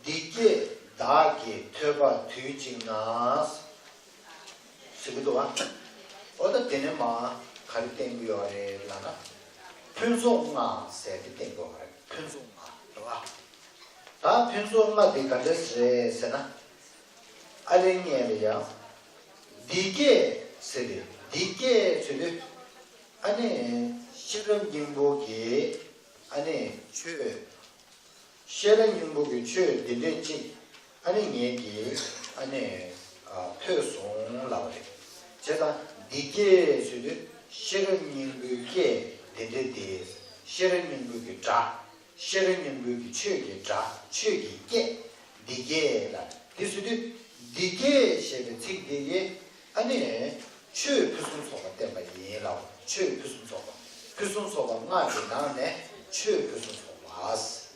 디게 다게 tö바 뒤징나스 시기도와 어디 때는 막 가르된 거요래 라나 편송아 세게 된 거. 편송아. 봐. 다 편송아 되가졌으나 알랭이야. 디게 세리. 디게 세리. 아니 실은 김복이 아니 최 실은 김복이 최 되는지 아니 얘기 아니 표송 나오래. 제가 디게 세리 실은 김복이 되는데 실은 김복이 자 실은 김복이 최게 자 최게 게 디게라. 그래서 디게 실은 책디게 아니 최 무슨 소가 때문에 얘라고 최 무슨 소가 나한테 나네 최 무슨 소가스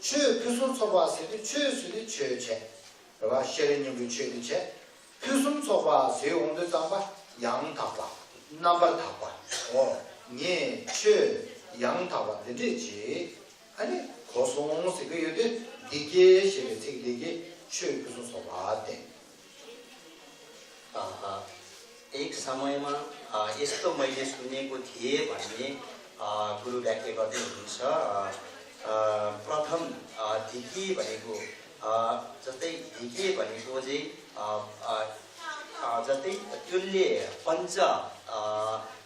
최 무슨 소가스의 최수의 최체 그러니까 시련님의 최체 무슨 소가 세운데 잡아 양타봐 남발 타봐 니최 양타봐 되지 아니 고송스 그 요데 디게 시에 되게 최 무슨 소가 돼 एक समयमा यस्तो मैले सुनेको थिएँ भन्ने गुरु व्याख्या गर्दै हुनुहुन्छ प्रथम धिके भनेको जस्तै धिके भनेको चाहिँ जस्तै त्यसले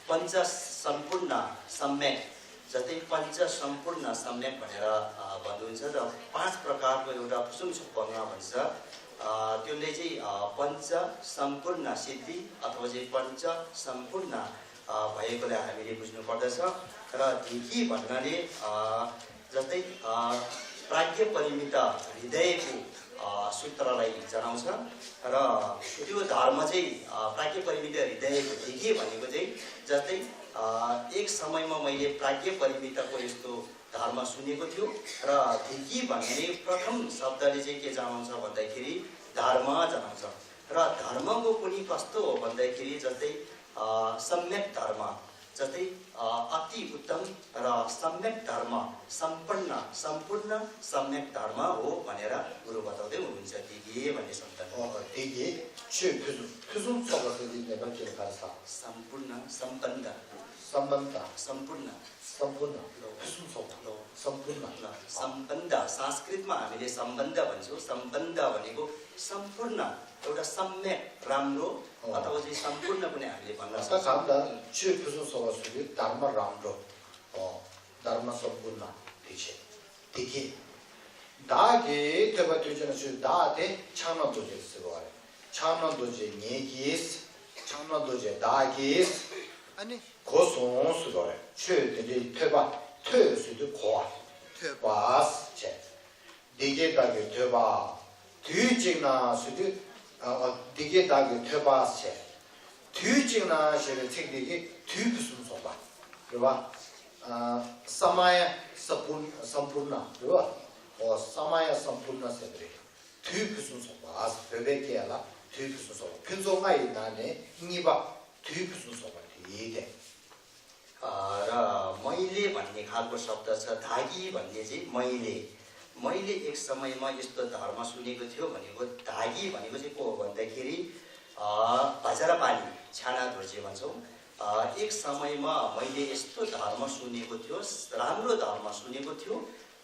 पञ्च सम्पूर्ण सम्यक जस्तै पञ्च सम्पूर्ण सम्यक भनेर भन्नुहुन्छ र 5 प्रकारको एउटा कुसुम सुपङ्गा भन्छ त्यसले चाहिँ पञ्च सम्पूर्ण सिद्धि अथवा चाहिँ पञ्च सम्पूर्ण भएकोले हामीले बुझ्नु पर्दछ र धिकी भन्नाले जस्तै प्राज्ञ परिमित हृदयको सूत्रलाई जनाउँछ र त्यो धर्म चाहिँ प्राज्ञ परिमित हृदयको धिकी भनेको चाहिँ जस्तै एक समयमा मैले प्राज्ञ परिमितको यस्तो धर्म सुनेको थियो र धिकी भन्ने प्रथम शब्दले चाहिँ के जनाउँछ भन्दाखेरि धर्म जनाउँछ र धर्मको पनि कस्तो हो भन्दाखेरि जस्तै सम्यक धर्म जस्तै अति उत्तम र सम्यक धर्म सम्पूर्ण सम्यक धर्म हो भनेर गुरु बताउँदै हुनुहुन्छ धिकी भन्ने शब्द धिकी 최 무슨 소가 되는데 맞게 가서 सम्पूर्ण सम्बन्ध सम्पूर्ण 무슨 소가 सम्पूर्ण सम्बन्ध संस्कृतमा हामीले सम्बन्ध भन्छौँ सम्बन्ध भनेको सम्पूर्ण एउटा सम्यक राम्रो अथवा चाहिँ सम्पूर्ण पनि हामीले भन्न सक्छौँ सामदा 최 무슨 소가 되는데 धर्म राम्रो धर्म सम्पूर्ण 되지 되게 다게 대바 되잖아 다데 창노도제 쓰고 와요 창노도제 얘기스 창노도제 다게스 아니 고송스 거래 최들이 퇴바 퇴수도 고아 퇴바스 제 되게 다게 퇴바 뒤직나 수도 되게 다게 퇴바스 뒤직나 시를 책되게 뒤부순 소바 그러봐 사마야 सम्पूर्ण 그러봐 사마야 सम्पूर्ण 세들이 뒤부순 소바 베베케라 뒤부순 소바 근소가 있다네 니바 뒤부순 소바 이게 र मैले भन्ने खालको शब्द छ धागी भन्ने चाहिँ मैले एक समयमा यस्तो धर्म सुनेको थियो भनेको धागी भनेको चाहिँ को हो भन्दाखेरि भजरपाली छाना धुर्जे भन्छौँ एक समयमा मैले यस्तो धर्म सुनेको थियो राम्रो धर्म सुनेको थियो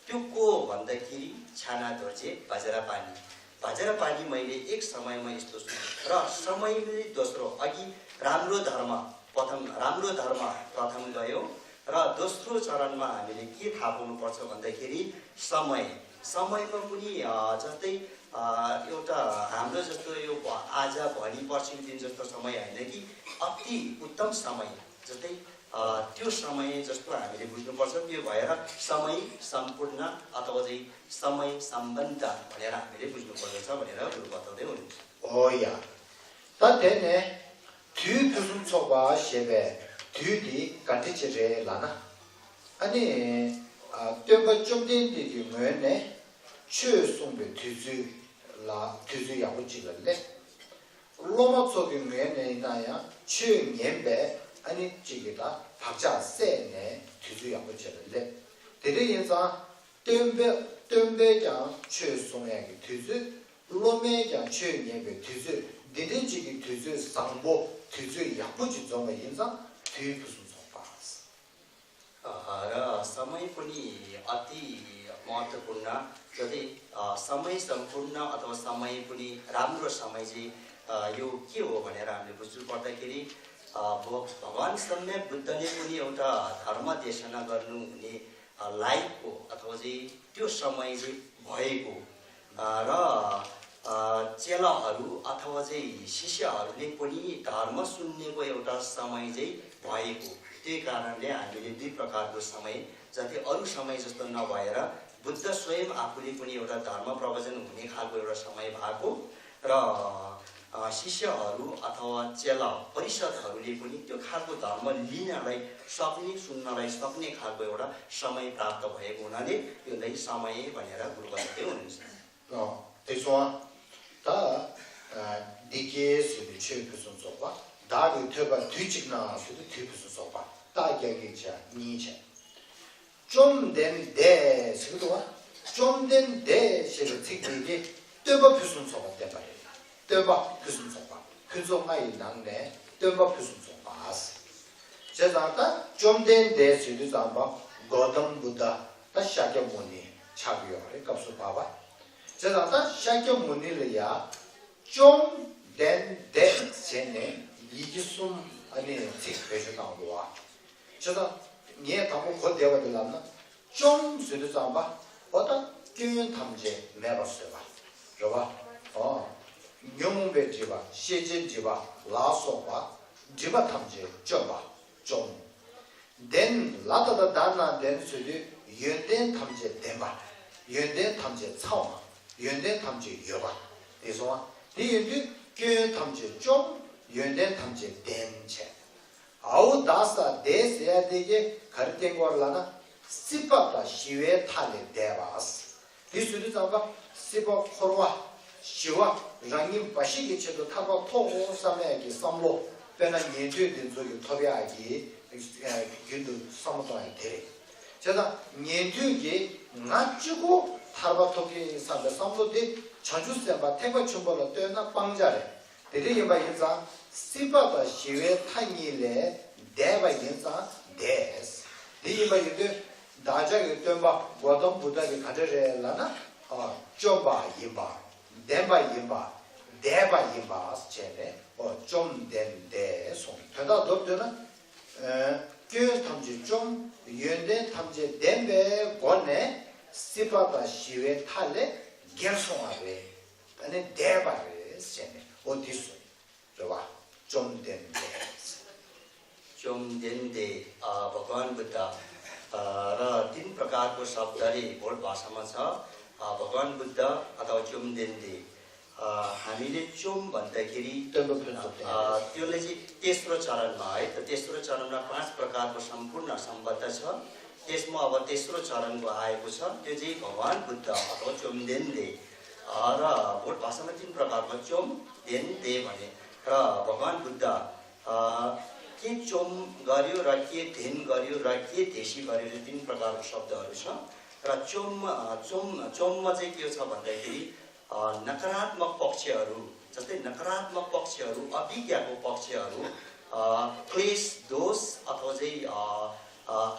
त्यो को भन्दाखेरि छाना धुर्जे भजरपाली मैले एक समयमा यस्तो सुने र समयले दोस्रो अघि राम्रो धर्म प्रथम गयो र दोस्रो चरणमा हामीले के थाहा पाउनुपर्छ भन्दाखेरि समयमा पनि जस्तै एउटा हाम्रो जस्तो यो आज भोलि पर्सिको दिन जस्तो समय होइन कि अति उत्तम समय जस्तै त्यो समय जस्तो हामीले बुझ्नुपर्छ त्यो भएर समय सम्पूर्ण अथवा चाहिँ समय सम्बन्ध भनेर हामीले बुझ्नुपर्दछ भनेर गुरु बताउँदै हुनुहुन्छ या ततेने 뒤 무슨 소가 셰베 뒤디 같이지래 라나 아니 떼가 좀 된디기 뭐네 최송배 뒤주 야부지걸래 로마 속에 뭐네 나야 최년배 아니 지게다 박자 세네 뒤주 야부지걸래 대대인사 뜸배장 최송양의 뒤즈 로메장 최년의 뒤즈 디디지기 뒤즈 상보 뒤즈 약부지 정의 인상 뒤부순 속바스 र समय पनि अति महत्त्वपूर्ण जति समय सम्पूर्ण अथवा समय पनि राम्रो समय चाहिँ यो के हो भनेर हामीले बुझ्नु पर्दाखेरि भगवान सम्यक बुद्धले पनि एउटा धर्म देशना गर्नु हुने लायकको अथवा चाहिँ त्यो समय चाहिँ भएको र चेलाहरू अथवा चाहिँ शिष्यहरूले पनि धर्म सुन्नेको एउटा समय चाहिँ भएको त्यही कारणले हामीले दुई प्रकारको समय जति अरू समय जस्तो नभएर बुद्ध स्वयं आफूले पनि एउटा धर्म प्रवचन हुने खालको एउटा समय भएको र शिष्यहरू अथवा चेला परिषदहरूले पनि त्यो खालको धर्म लिनलाई सक्ने सुन्नलाई सक्ने खालको एउटा समय प्राप्त भएको हुनाले यो चाहिँ समय भनेर गुरुबलले हुनुहुन्छ त्यसो 다 디게스의 최고선 소바 다그 tö바 뒤직나 수도 뒤부수 소바 다게기자 니체 좀된데 스그도와 좀된데 시를 특이게 tö바 부순 소바 때봐 tö바 부순 소바 근소마이 난데 tö바 부순 소바스 제자가 좀된데 시도 잡아 고덤 부다 다시하게 보니 차비요를 값을 봐봐 제가 샤교 문일이야 좀 된데 전에 이기숨 아니 택배서 나오고 제가 얘 갖고 곧 대화 들었나 좀 쓰도 잡아 어떤 교육 탐제 내봤어요 봐 저봐 영웅배 집아 시진 집아 라소바 집아 탐제 줘봐 좀된 라다다 다나 된 수도 연된 탐제 대봐 연된 탐제 차오 연된 탐지 여봐. 그래서 이 교육 탐지 좀 연된 탐지 된체. 아우 다사 대세야 되게 가르친 거라나 시바다 시외 탈에 대바스. 이수도 잡아 시바 코로와 시와 랑님 바시게 쳐도 타고 토고 삼에게 삼로 배나 예주된 저기 토비아기 근도 삼도에 돼. 제가 예주기 맞추고 타르바토기 산다 삼로데 전주세바 태과 춘벌로 떠나 빵자래 되게 봐 인자 시바다 시외 타니레 대바 인자 데스 되게 봐 이제 나자게 떠봐 고동 부다게 가져래라나 좀봐 이봐 대바 이봐 대바 이봐 제네 좀 된데 송 되다 dob되나 그 탐지 좀 연대 탐지 된배 권에 시바다 시외 탈레 결송하래 아니 대바를 세네 어디서 저봐 좀 된데 भगवान बुद्ध र तीन प्रकारको शब्दले बोल भाषामा छ भगवान बुद्ध अथवा चुमदेन्दे हामीले चुम भन्दाखेरि त्यसले चाहिँ तेस्रो चरणमा है त तेस्रो चरणमा 5 प्रकारको सम्पूर्ण सम्बद्ध छ त्यसमा अब तेस्रो चरणको आएको छ त्यो चाहिँ भगवान बुद्ध अथवा चुमदेन्दे र बोल भाषामा तीन प्रकारको चुमदेन्दे भने र भगवान बुद्ध के चोम गर्यो र के ध्यन गर्यो र के देशी गर्यो तीन प्रकारको शब्दहरू छ र चोममा चाहिँ के छ भन्दाखेरि नकारात्मक पक्षहरू जस्तै नकारात्मक पक्षहरू अभिज्ञाको पक्षहरू क्लेश दोष अथवा चाहिँ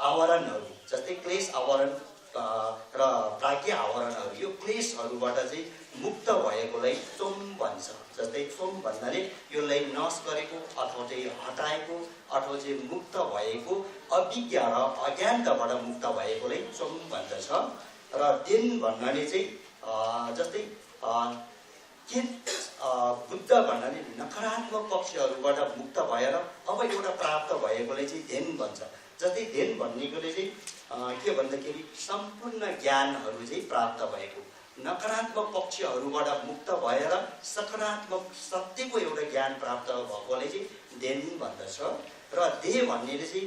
आवरणहरू जस्तै क्लेश आवरण र प्राज्ञ आवरणहरू यो क्लेशहरूबाट चाहिँ मुक्त भएकोलाई चोम भन्छ जस्तै चोम भन्नाले यसलाई नाश गरेको अथवा चाहिँ हटाएको अथवा चाहिँ मुक्त भएको अविज्ञ र अज्ञानताबाट मुक्त भएकोलाई चोम भन्दछ र दिन भन्नाले चाहिँ जस्तै के बुद्ध भन्नाले नकारात्मक पक्षहरूबाट मुक्त भएर अब एउटा प्राप्त भएकोलाई चाहिँ ध्यन भन्छ जस्तै ध्यन भन्नेकोले चाहिँ के भन्दाखेरि सम्पूर्ण ज्ञानहरू चाहिँ प्राप्त भएको नकारात्मक पक्षहरूबाट मुक्त भएर सकारात्मक सत्यको एउटा ज्ञान प्राप्त भएकोले चाहिँ ध्यन भन्दछ र देह भन्नेले चाहिँ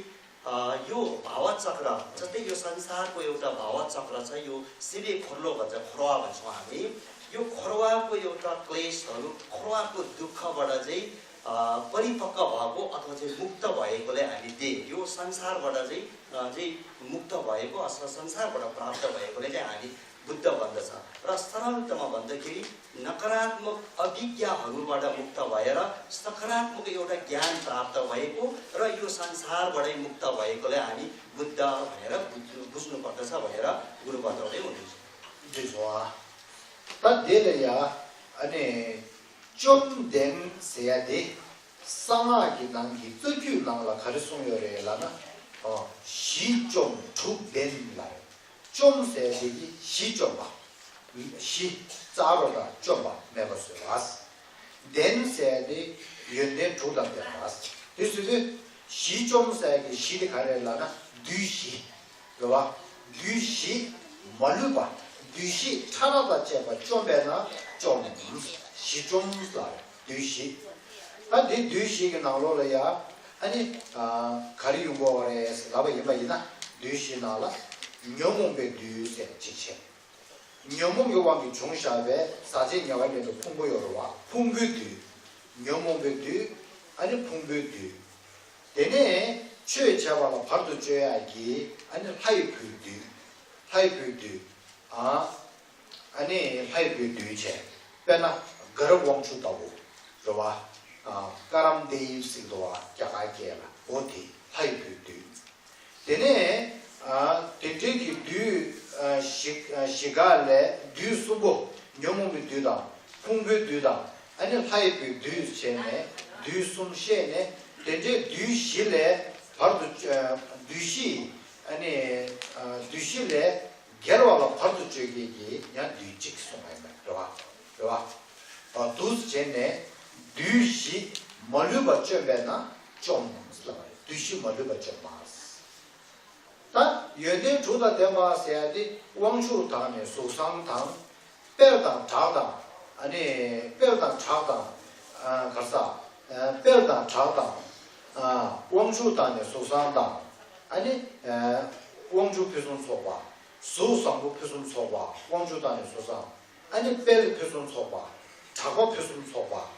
यो भावत चक्र जस्तै यो संसारको एउटा भावत चक्र छ यो सिबे खोर्लो भन्छ खोरवा भन्छौँ हामी यो खोरवाको एउटा क्लेशहरू खोरवाको दुःखबाट चाहिँ परिपक्व भएको अथवा चाहिँ मुक्त भएकोलाई हामी देह यो संसारबाट चाहिँ मुक्त भएको अथवा संसारबाट प्राप्त भएकोले चाहिँ हामी बुद्ध भन्दछ र सरलतमा भन्दाखेरि नकारात्मक अभिज्ञाहरूबाट मुक्त भएर सकारात्मक एउटा ज्ञान प्राप्त भएको र यो संसारबाटै मुक्त भएकोलाई हामी बुद्ध भनेर बुझ्नुपर्दछ भनेर गुरु बताउँदै हुनुहुन्छ 这说啊，那这个呀，좀 된 세야데 상하기 난기 뜨규 나라 가르송요래라나 시좀 죽된 날 좀 세야되기 시좀 봐. 시 자로다 좀 봐. 매버스 왔어. 된 세야데 연된 조답된 왔어. 그래서 시좀 세야기 시리 가래라나 뒤시. 그봐. 뒤시 뭘로 봐. 뒤시 차라다 제가 좀 배나 좀 시종사 뒤시 아니 뒤시가 나올래야 아니 가리용거래서 나봐 이마이나 뒤시 나라 녀몽배 뒤세 지체 녀몽 요방이 종샤베 사제 녀와에도 풍부요로와 풍부뒤 녀몽배 뒤 아니 풍부뒤 되네 최 잡아라 바로 줘야기 아니 하이프뒤 아니 하이프뒤체 빼나 गर्व वंशु तबो रवा करम देव सिद्धवा क्या काकेला ओथी हाई पिटु तेने तेटे की दु शिगाले दु सुबो न्योमो में दुदा पुंगु दुदा अने हाई पिटु छेने दु सुमशेने तेजे दु शिले भरदु दुशी अने दुशीले गेरवाला भरदु चेगेगी या दु चिक सोमाय रवा दूस जेने दुशी मलुबा चेबेना चोमस्ला दुशी मलुबा चेमास ता यदि जुदा देमास यादि वंशु ताने सुसांगतां पेरदां चादा 아니 पेरदां चादा 가사 पेरदां चादा वंशु ताने सुसांगतां 아니 वंशु 표준 소바 수상부 표준 소바 वंशु ताने 수상 아니 पेर 표준 소바 작업 표준 소바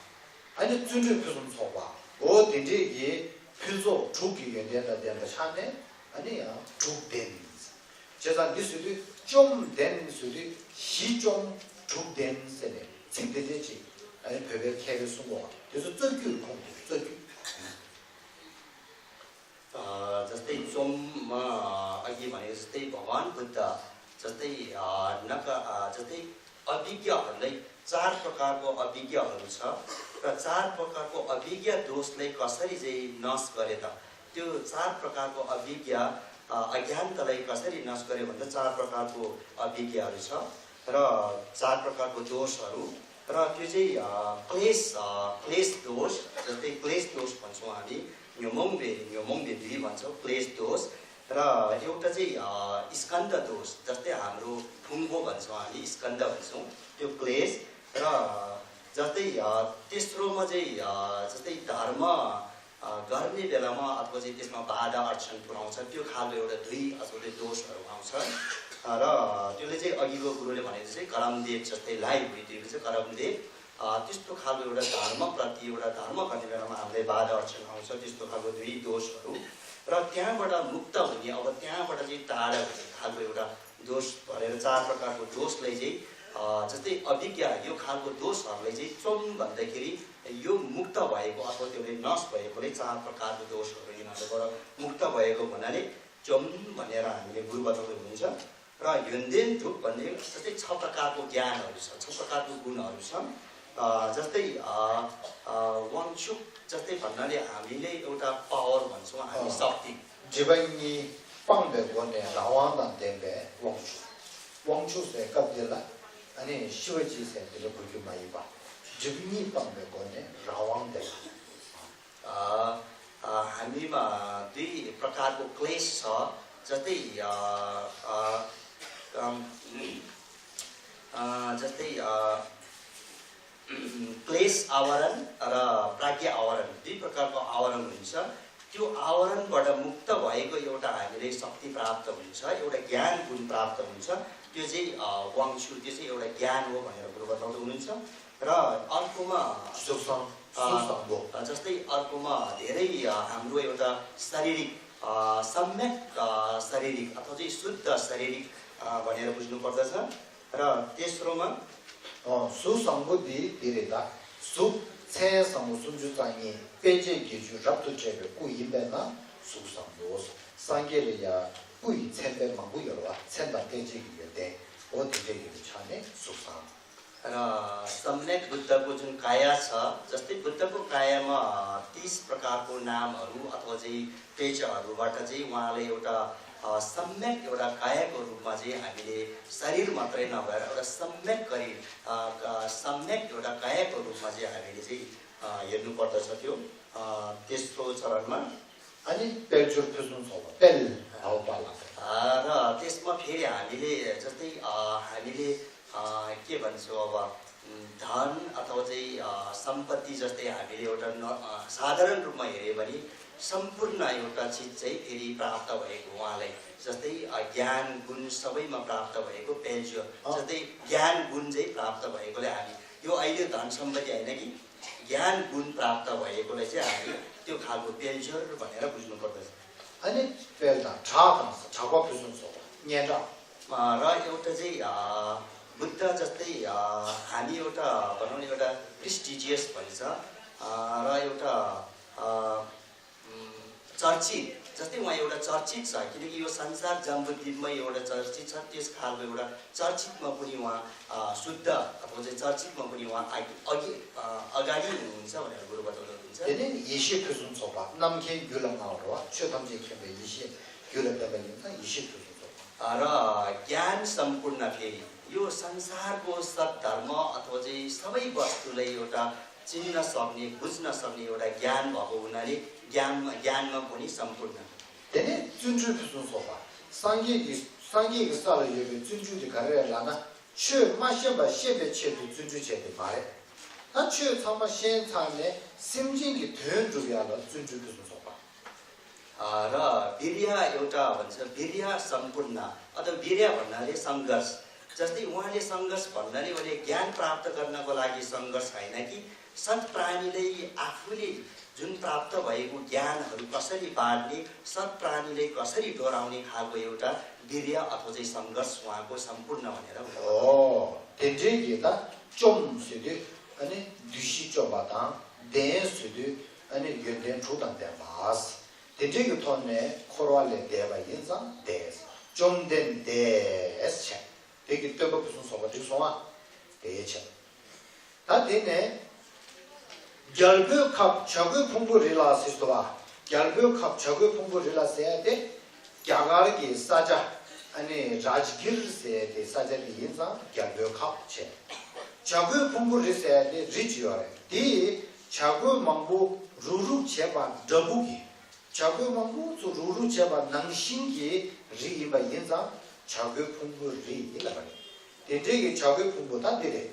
아니 준비 표준 소바 어디지 이 필소 주기 연대다 된다 차네 아니야 주된 제가 니스도 좀된 수도 시좀 주된 세네 생대되지 아니 배배 캐를 숨어 그래서 저기 공부 저기 जस्तै सोममा अघि भने जस्तै भगवान बुद्ध जस्तै जस्तै अभिज्ञहरूलाई चार प्रकारको अभिज्ञहरू छ र चार प्रकारको अभिज्ञ दोषलाई कसरी चाहिँ नाश गरे त त्यो चार प्रकारको अभिज्ञ अज्ञानतालाई कसरी नाश गरे भन्दा चार प्रकारको अभिज्ञहरू छ र चार प्रकारको दोषहरू र त्यो चाहिँ क्लेश दोष जस्तै क्लेश दोष भन्छौँ हामी न्योमोङबे दुई भन्छौँ क्लेश दोष र एउटा चाहिँ स्कन्द दोष जस्तै हाम्रो फुङ्गो भन्छौँ हामी स्कन्द भन्छौँ त्यो क्लेश र जस्तै तेस्रोमा चाहिँ जस्तै धर्म गर्ने बेलामा अथवा चाहिँ त्यसमा बाधा अडचन पुऱ्याउँछ त्यो खालको एउटा दुई अथवा दोषहरू आउँछ र त्यसले चाहिँ अघिको गुरुले भनेको चाहिँ करमदेव जस्तै लाइभ भइदिएको छ करमदेव त्यस्तो खालको एउटा धर्मप्रति एउटा धर्म गर्ने बेलामा हामीलाई बाधा अडचन आउँछ त्यस्तो खालको दुई दोषहरू र त्यहाँबाट मुक्त हुने अब त्यहाँबाट चाहिँ टाढा हुने खालको एउटा दोष भनेर चार प्रकारको दोषलाई चाहिँ जस्तै अभिज्ञ यो खालको दोषहरूलाई चाहिँ चोम भन्दाखेरि यो मुक्त भएको अथवा त्यसले नष्ट भएकोले चार प्रकारको दोषहरू यिनीहरूबाट मुक्त भएको भन्नाले चोम भनेर हामीले गुरु बताउँदै हुनुहुन्छ र युन्देन धुप भन्ने जस्तै छ प्रकारको ज्ञानहरू छ छ प्रकारको गुणहरू छन् जस्तै वाङचुक जस्तै भन्नाले हामीले एउटा पावर भन्छौँ हामी शक्ति जीवनी पाङ्बे गर्ने रावणदान देबे वाङचु से कब्जेला अनि शिवजी से तेले बुझु माइबा जीवनी पाङ्बे गर्ने रावण दे हामीमा दुई प्रकारको क्लेश छ जस्तै क्लेश आवरण र प्राज्ञ आवरण दुई प्रकारको आवरण हुन्छ त्यो आवरणबाट मुक्त भएको एउटा हामीले शक्ति प्राप्त हुन्छ एउटा ज्ञान गुण प्राप्त हुन्छ त्यो चाहिँ वाङचु त्यो चाहिँ एउटा ज्ञान हो भनेर गुरु बताउँदै हुनुहुन्छ र र अर्कोमा सुसङ सुसङको जस्तै अर्कोमा धेरै हाम्रो एउटा शारीरिक सम्यक शारीरिक अथवा चाहिँ शुद्ध शारीरिक भनेर बुझ्नु पर्दछ र तेस्रोमा सुसङको दि दिरेदा सु छेसङ सुजुताङि पेजे गिजु रप्तु चेबे कुइबेना सुसङको 상계리야 꾸이 챈데 망부여와 챈다 대지기인데 어떻게 차네 सुसङ र सम्यक बुद्धको जुन काया छ जस्तै बुद्धको कायामा 30 प्रकारको नामहरू अथवा चाहिँ पेजहरूबाट चाहिँ उहाँले एउटा सम्यक एउटा कायाको रूपमा चाहिँ हामीले शरीर मात्रै नभएर एउटा सम्यक गरी सम्यक एउटा कायाको रूपमा चाहिँ हामीले चाहिँ हेर्नु पर्दछ त्यो तेस्रो चरणमा अनि पेलजुर फुजुन छ पेल हाउपाला र त्यसमा फेरि हामीले जस्तै हामीले के भन्छौँ अब धन अथवा चाहिँ सम्पत्ति जस्तै हामीले एउटा साधारण रूपमा हेऱ्यो भने सम्पूर्ण एउटा चिज चाहिँ फेरि प्राप्त भएको उहाँलाई जस्तै ज्ञान गुण सबैमा प्राप्त भएको पेल्ज्यो जस्तै ज्ञान गुण चाहिँ प्राप्त भएकोले हामी यो अहिले धन सम्पत्ति होइन कि ज्ञान गुण प्राप्त भएकोले चाहिँ हामी त्यो खालको पेल्ज्योर भनेर बुझ्नु पर्दछ अनि पेल्दा छाता छाको फुजुन छ न्याटा र एउटा चाहिँ बुद्ध जस्तै हामी एउटा भनौँ न एउटा प्रेस्टिजियस भन्छ र एउटा चर्चित जस्तै उहाँ एउटा चर्चित छ किनकि यो संसार जम्बुद्वीपमा एउटा चर्चित छ त्यस खालको एउटा चर्चितमा पनि उहाँ शुद्ध अथवा चाहिँ चर्चितमा पनि उहाँ अगाडि हुनुहुन्छ भनेर गुरु बताउनुहुन्छ त्यही येशी फुजुन छ नामखे गुलम नाउरो छथमजे खेबे येशी गुलम दबलिन्छ येशी फुजुन छ र ज्ञान सम्पूर्ण फेरि यो संसारको सद्धर्म अथवा चाहिँ सबै वस्तुलाई एउटा चिन्न सक्ने बुझ्न सक्ने एउटा ज्ञान भएको हुनाले ज्ञानमा पनि सम्पूर्ण त्यही जुनजु फुजुन छ सांगिक साल यो जुनजु दि गरे लाना छु मासेबा सेबे छेदु जुनजु छेदे बारे 나 छु छमा सेन छाने सिमजिङकी धन जुयाला जुनजु फुजुन छ र वीर्य एउटा भन्छ वीर्य सम्पूर्ण अथवा वीर्य भन्नाले सङ्घर्ष जस्तै उहाँले सङ्घर्ष भन्नाले उहाँले ज्ञान प्राप्त गर्नको लागि सङ्घर्ष होइन कि सत् प्राणीले आफूले जुन प्राप्त भएको ज्ञानहरू कसरी बाँड्ने सत् प्राणीले कसरी डोराउने खालको एउटा वीर्य अथवा चाहिँ सङ्घर्ष उहाँको सम्पूर्ण भनेर तेजेगिता चोम सुदु अनि दुशी चोबाता देन सुदु अनि यदेन छुदान दे बास तेजेगि थोने खोरवाले देबा यिनसा देस चोम देन देस छ 되게 뜨거 무슨 소바지 소아 대체 다 되네 결국 갑 저거 풍부리라 시스도와 결국 갑 저거 풍부리라 해야 돼 야가르기 사자 아니 라지기르세 돼 사자리 인사 결국 갑체 저거 풍부리 해야 돼 리지어래 디 저거 망부 루루 제바 더부기 저거 망부 루루 제바 낭신기 리바 인사 자교 풍부리 일라바리 대대기 자교 풍부다 되래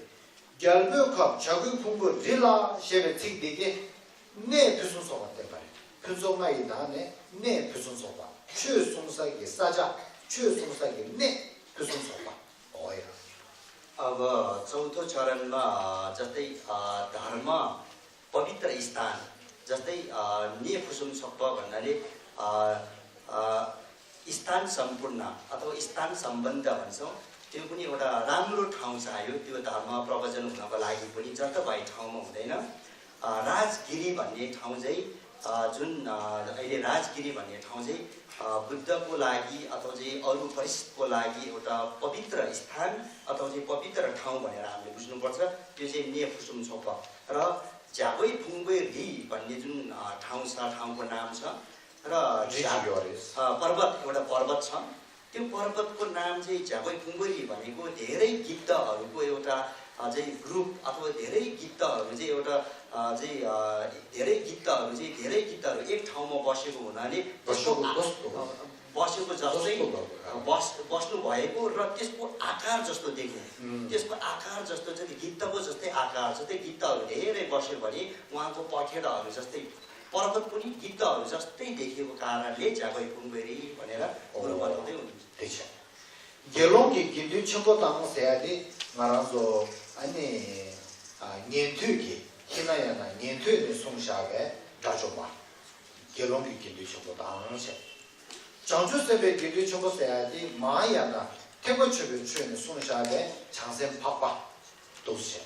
결벽합 자교 풍부 릴라 셰베 틱디게 네 부순소 같대 말이 근속마이 다네 네 부순소바 최송사기 사자 최송사기 네 부순소바 오야 अब चौथो चरणमा जस्तै धर्म पवित्र स्थान जस्तै ने फुसुम सप्प भन्नाले स्थान सम्पूर्ण अथवा स्थान सम्बन्ध भन्छौँ त्यो पनि एउटा राम्रो ठाउँ चाहियो त्यो धर्म प्रवचन हुनको लागि पनि जताभाइ ठाउँमा हुँदैन राजगिरी भन्ने ठाउँ चाहिँ जुन अहिले राजगिरी भन्ने ठाउँ चाहिँ बुद्धको लागि अथवा चाहिँ अरू परिषदको लागि एउटा पवित्र स्थान अथवा चाहिँ पवित्र ठाउँ भनेर हामीले बुझ्नुपर्छ त्यो चाहिँ ने फुसुम छोप र झ्यागै फुङ्बे री भन्ने जुन ठाउँ छ ठाउँको नाम छ र पर्वत एउटा पर्वत छ त्यो पर्वतको नाम चाहिँ झ्यागै फुङ्बरी भनेको धेरै गिद्धहरूको एउटा चाहिँ ग्रुप अथवा धेरै गिद्धहरू चाहिँ एउटा चाहिँ धेरै गिद्धहरू एक ठाउँमा बसेको हुनाले बसेको जस्तै बस्नु भएको र त्यसको आकार जस्तो देख्ने त्यसको आकार जस्तो चाहिँ गिद्धको जस्तै आकार छ त्यो गिद्धहरू धेरै बस्यो भने उहाँको पखेटाहरू जस्तै पर्वत पनि गिद्धहरू जस्तै देखेको कारणले झ्यागै फुङ्बेरी भनेर गुरु बताउँदै हुनुहुन्छ गेलोङकी गिद्धु छम्पो ताङ सेयादि माराजो अनि 년투기 희나야나 년투의 송샤게 가져봐 결론이 기도 정도 당시 장주세배 기도 정도 써야지 마야나 태고초비 추는 송샤게 장생 파파 도시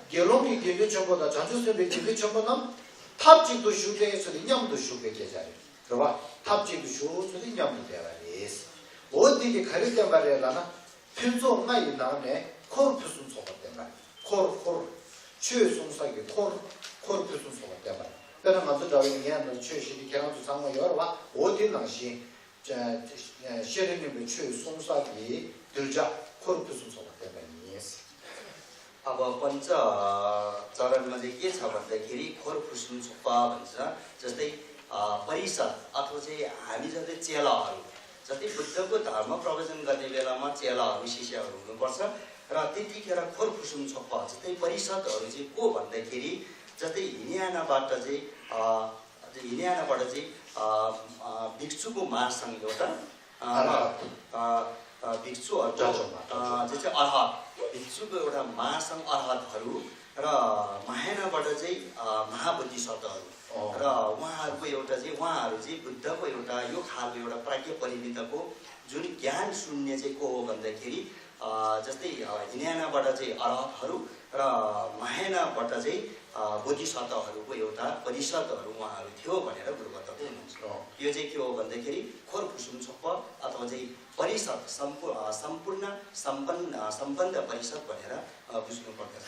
결론이 기도 정보다 장주세배 기도 정보는 탑직도 슈대에서 냠도 슈게 계자리 그봐 탑직도 슈에서 냠도 되라리스 어디게 가릴 때 말이라나 필소가 이 다음에 코르푸스 소가 때 말. 코르 최송사기 코르 표준 소가 때 말. 그러나 먼저 저기 얘는 최신이 개랑도 상황 여러 봐 어디 당시 셰르님의 최송사기 들자 코르 표준 소가 때 말이스. अब पञ्च चरणमा चाहिँ के छ भन्दाखेरि खोर फुसुन सुक्पा भन्छ जस्तै परिषद अथवा चाहिँ हामी जस्तै चेलाहरू जस्तै बुद्धको धर्म प्रवचन गर्ने बेलामा चेलाहरू शिष्यहरू हुनुपर्छ र त्यतिखेर खोर फुसुन सुक्पा जस्तै परिषदहरू चाहिँ को भन्दाखेरि जस्तै हिनियानाबाट चाहिँ भिक्षुको महासङ्घ एउटा भिक्षुहरू जो चाहिँ अर्हत भिक्षुको एउटा महासङ्घ अर्हतहरू र महायानाबाट चाहिँ महाबोधिसत्वहरू र उहाँहरूको एउटा चाहिँ उहाँहरू चाहिँ बुद्धको एउटा यो खालको एउटा प्राज्ञ परिमितको जुन ज्ञान शून्य चाहिँ को हो भन्दाखेरि जस्तै हिनायानाबाट चाहिँ अर्हतहरू र महायानाबाट चाहिँ बोधिसत्वहरूको एउटा परिषदहरू उहाँहरू थियो भनेर गुरु बताउँदै हुनुहुन्छ यो चाहिँ के हो भन्दाखेरि खोर फुसुम छोप्प अथवा चाहिँ परिषद सम्पूर्ण सम्बन्ध परिषद भनेर बुझ्नु पर्दछ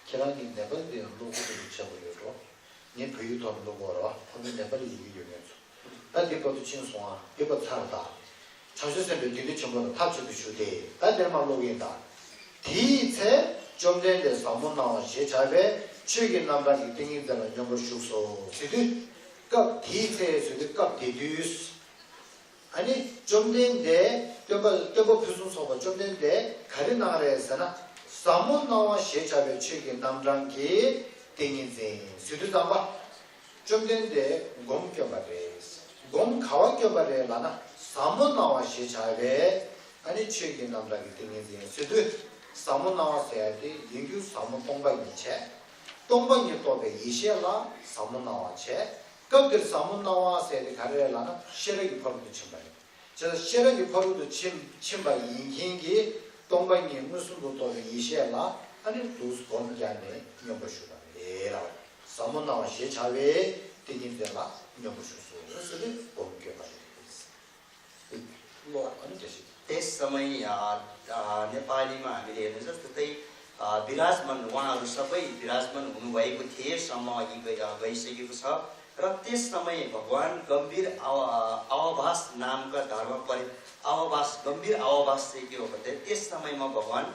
계란이 네번째 로고를 붙여버려도 니 부유도 로고로 하면 네번이 이기려면서 나한테 것도 친송아 이거 살다 자주선배 뒤에 전부 탑주도 주대 나한테만 로긴다 뒤에 좀 전에 사문 나온 시작에 최근 남방이 땡긴다는 연구 숙소 시드 cấp 뒤에 시드 cấp 디듀스 아니 좀 전에 저거 무슨 소가 좀 전에 가린 나라에서나 사문 나와 시작에 최근 남방이 땡긴데 시드다봐 좀 전에 곰 가와껴바래 라나 사문 나와 시작에 아니 최근 남방이 땡긴데 시드 사문 나왔어야 돼. 인규 사문 동방이체. 동방이 또be 이시라 사문 나와체. 거기 사문 나와서야 돼. 가려라나 시력이 버르도 침발. 저 시력이 버르도 침발 인hin기 동방이 무슨 것도 이시라 아니 두스 건게 안에 연구슈다. 에라. 사문 나와시 자외 되긴데라 연구슈소. 그래서 공개 가지고 있어. 뭐 아니 되시. त्यस समय नेपालीमा हामीले हेर्नु जस्तै विराजमान उहाँहरू सबै विराजमान हुनुभएको थिएसम्म अघि गइसकेको छ र त्यस समय भगवान् गम्भीर अवभास नामका धर्म अवभास गम्भीर अवभास चाहिँ के हो भन्दा त्यस समयमा भगवान्